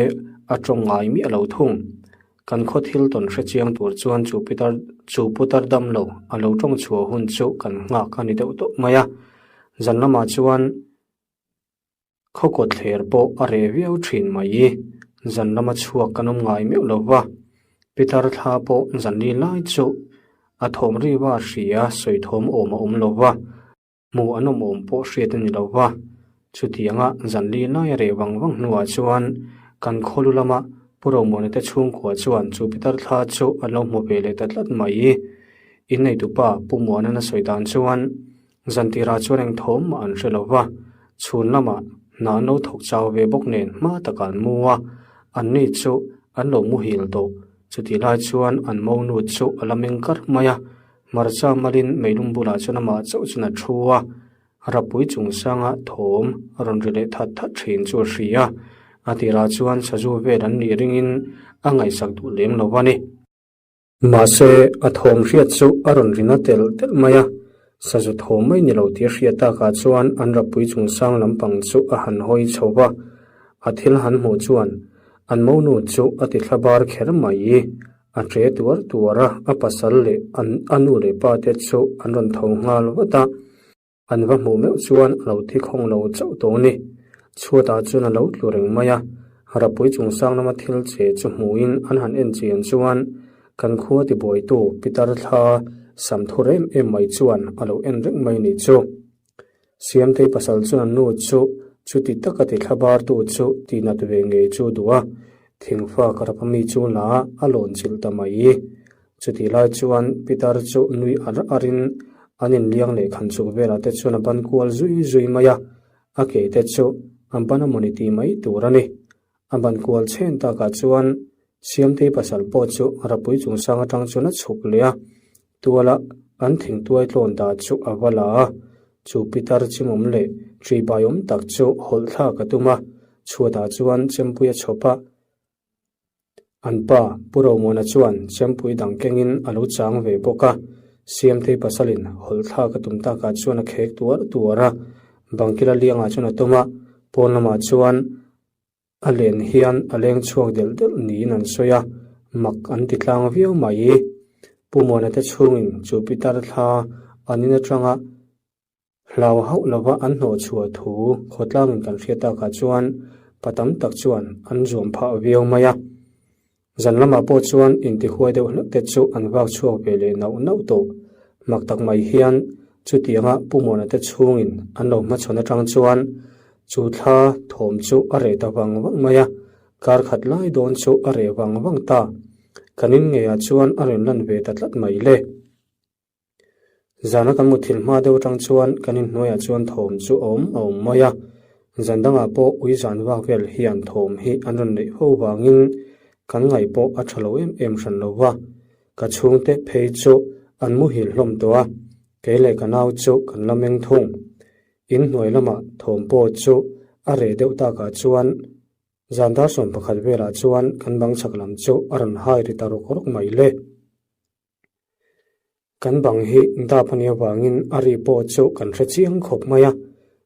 a tawng ngai miah lo thung. Kan khaw thil tawn hre chiang tur chuan chu pitar chu putar damlo a lo tawng chhuah hun chu kan nghak a ni deuh tawp mai a. Zan lamah chuan Khaw kawtthler pawh a reh viau thin mai. Zan lama chhuak kan awm ngai meuh lo va, Pitar thla pawh zan li lai chu a thawm ri va hria sawi thawm awm a awm lo va, hmuh an awm awm pawh hriat a ni lo va. Chutianga zan li lai a reh vang vang hnuah chuan kan khaw lu lama Pu Romuana te chhungkua chuan chu Pitar thla chu an lo hmu ve leh ta tlat mai. Inneitupa Pu Muana'n a sawi dan chuan Zan tirah chuan eng thawm mah an hre lo va, chhun lamah hna an lo thawk chau ve bawk nen hma takah an mu a, anni chu an lo muhil tawh. Chutih lai chuan an monu chu a la meng kar mai a, hmarcha malin meilum bulah chuan amah chauh chuan a thu a, rapui chungsanga thawm a rawn ri leh that that thin chu a hria. A tirah chuan sazu vel an nih ringin a ngaihsak duh lem lo a ni. Mahse, a thawm hriat chu a rawn ri na telh telh mai a, sazu thawm mai ni lo tih a hriat takah chuan an rapui chungsang lampang chu a han hawi chho va, a thil han hmuh chuan an monu chu a ti thla bar kher mai. A ṭe tuar tuar a, a pasal leh an a nu leh pa te chu an rawn tho nghal vat a. An va hmuh meuh chuan a lo thi khawng lo chauh tawh a ni. Chhuatah chuan a lo tlu reng mai a, rapui chungsang lama thil che chu hmuhin an han en chian chuan kan khua tibuaitu Pitar thla sam thur em em mai chuan a lo en reng mai nih chu. Siamtei pasal chuan an nu chu chuti taka ti thla bartu chu tihnat ve ngei chu duh a, thingfa ka rapa mi chu la a lawn chilh ta mai. Chutih lai chuan Pitar chu nui ar arin an inliang leh khan chuk velah te chuan a ban kual zui zui mai a, a ke te chu a ban a mawni tih mai tur a ni. A ban kual chhen takah chuan Siamtei pasal pawh chu rapui chungsang atang chuan a chhuk leh a, tuala an thingtuai tlawn dah chu a va la a, chu Pitar chimawm leh ṭihbai awm tak chu hawlh thlak a tum a, chhuatah chuan chempui a chhawp a, An pa, Pu Romuana chuan chempui dang kengin a lo chang ve bawk a, Siamtei pasalin hawlh thlak a tum takah chuan a khek tuar tuar a, bangkila liangah chuan a tum a, pawn lamah chuan a len hian a leng chhuak delh delh niin an sawi a, mak an ti tlang viau mai. Pu Muana te chhungin chu pitar thla an in atanga Hlau hauh lova an hnawh chhuah thu khawtlangin kan hriat takah chuan. Pa tam tak chuan an zuam phah viau mai a. Zan lamah pawh chuan intihuai deuh hlek te chu an vak chhuak ve leh nauh nauh tawh. Mak tak mai hian chutianga Pu Muana te chhungin an lo hmachhawn atang chuan chu thla thawm chu a reh ta vang vang mai a, kar khat lai dawn chu a reh vang vang ta. Kan in ngeiah chuan a rawn lan ve ta tlat mai le. Zana kan muthilh hma deuh atang chuan kan inhnuaiah chuan thawm chu a awm a awm mai a, zan dangah pawh ui zan vak vel hian thawm hi an rawn neih ho vangin kan ngaih pawh a tha lo em em hran lo va, ka chhungte phei chu an muhil hlawm tawh a, kei leh ka nau chu kan la meng thung. Inhnuai lamah thawm pawh chu a reh deuh takah chuan Zan dar 11 velah chuan kan bang chhak lam chu a rawn hai ri ta rawk rawk mai le. Kan bang hi dap a nih avangin a ri pawh chu kan hre chiang khawp mai a,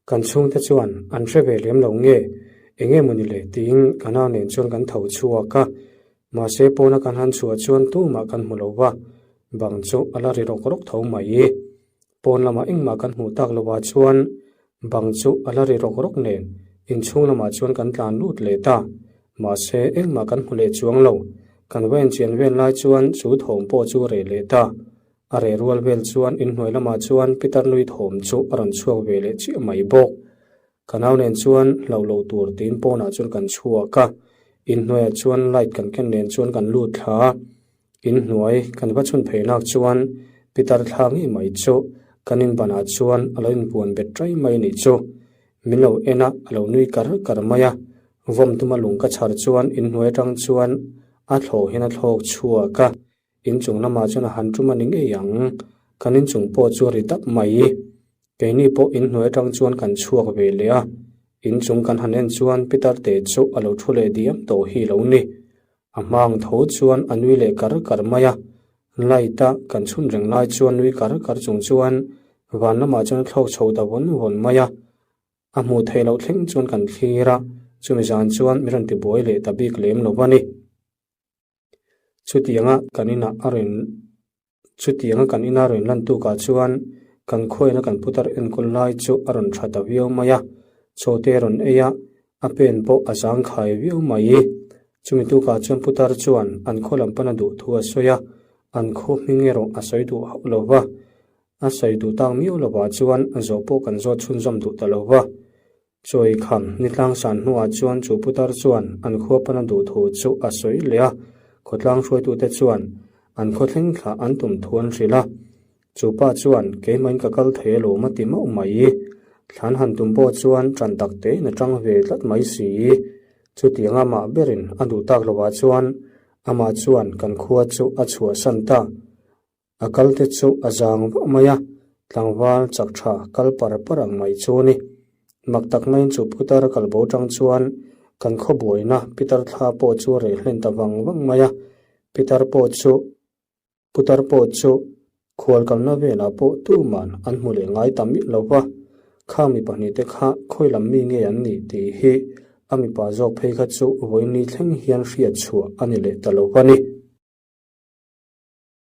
kan chhungte chuan an hre ve lem lo nge, eng nge mawni le tiin ka nau nen chuan kan tho chhuak a, mahse pawna kan han chhuah chuan tumah kan hmu lo va, bang chu a la ri rawk rawk tho mai. Pawn lamah engmah kan hmuh tak lovah chuan bang chu a la ri rawk rawk nen inchhung lamah chuan kan tlan lut leh ta. Mahse, engmah kan hmu leh chuang lo. Kan va enchian vel lai chuan chu thawm pawh chu a reh leh ta. A reh rual vel chuan inhnuai lamah chuan Peter nui thawm chu a rawn chhuak ve leh chiah mai bawk. Ka nau nen chuan hlauh loh tur tiin pawnah chuan kan chhuak a, inhnuaiah chuan light kan ken nen chuan kan lut thla a. Inhnuai kan va chhun phei lak chuan Peter thla ngei mai chu kan inbanah chuan a lo inbuan bet ṭai mai a nih chu. Min lo en a, a lo nui kar kar mai a. Vawm tuma lung ka chhar chuan inhnuai aṭang chuan a thlawh hian a thlawk chhuak a. Inchung lamah chuan a han ṭum a ni ngei ang. Kan inchung pawh chu a ri dap mai. Keini pawh inhnuai aṭang chuan kan chhuak ve leh a. Inchung kan han en chuan Peter te chu a lo ṭhu leh diam tawh hi lo ni. A hmang tho chuan a nui leh kar kar mai a, light a kan chhun reng lai chuan nui kar kar chung chuan van lamah chuan a thlawk chho ta vawn vawn mai a, a hmuh theih loh thleng chuan kan thlir a, chumi zan chuan min rawn tibuai leh ta bik lem lo a ni. Chutianga kan inah a rawn Chutianga kan ina rawn lan tukah chuan kan khuaina kan putar enkawl lai chu a rawn tha ta viau mai a, chawte a rawn ei a, a pen pawh a zangkhai viau mai. Chumi tukah chuan putar chuan an khaw lam pana duh thu a sawi a, an khaw hming erawh a sawi duh hauh lo va. A sawi duh tak miau lovah chuan zawh pawh kan zawt chhunzawm duh ta lo va. Chawi kham ni tlangsan hnuah chuan chu putar chuan an khua pana duh thu chu a sawi leh a, khawtlang hruaitute chuan an khaw thleng thlah an tum thu an hrilh a. Chu pa chuan keimahin ka kal thei alawm a ti mauh mai. Thlan han tum pawh chuan ṭan tak tein a ṭang ve tlat mai si. Chutiang amah berin a duh tak lovah chuan amah chuan kan khua chu a chhuahsan ta. A kal te chu a zang vah mai a, tlangval chak tha kal par par ang mai chu a ni. Mak tak maiin chu putar kal bo tang chuan kan khaw buaina Peter thla pawh chu a reh hlen ta vang vang mai a, Peter pawh chu putar pawh chu khual kalna velah pawh tuman an hmu leh ngai ta miah lo va, khang mi pahnihte kha khawi lam mi nge an nih tih hi a mipa zawk phei kha chu vawiin ni thleng hian hriat chhuah a ni leh ta lo a ni.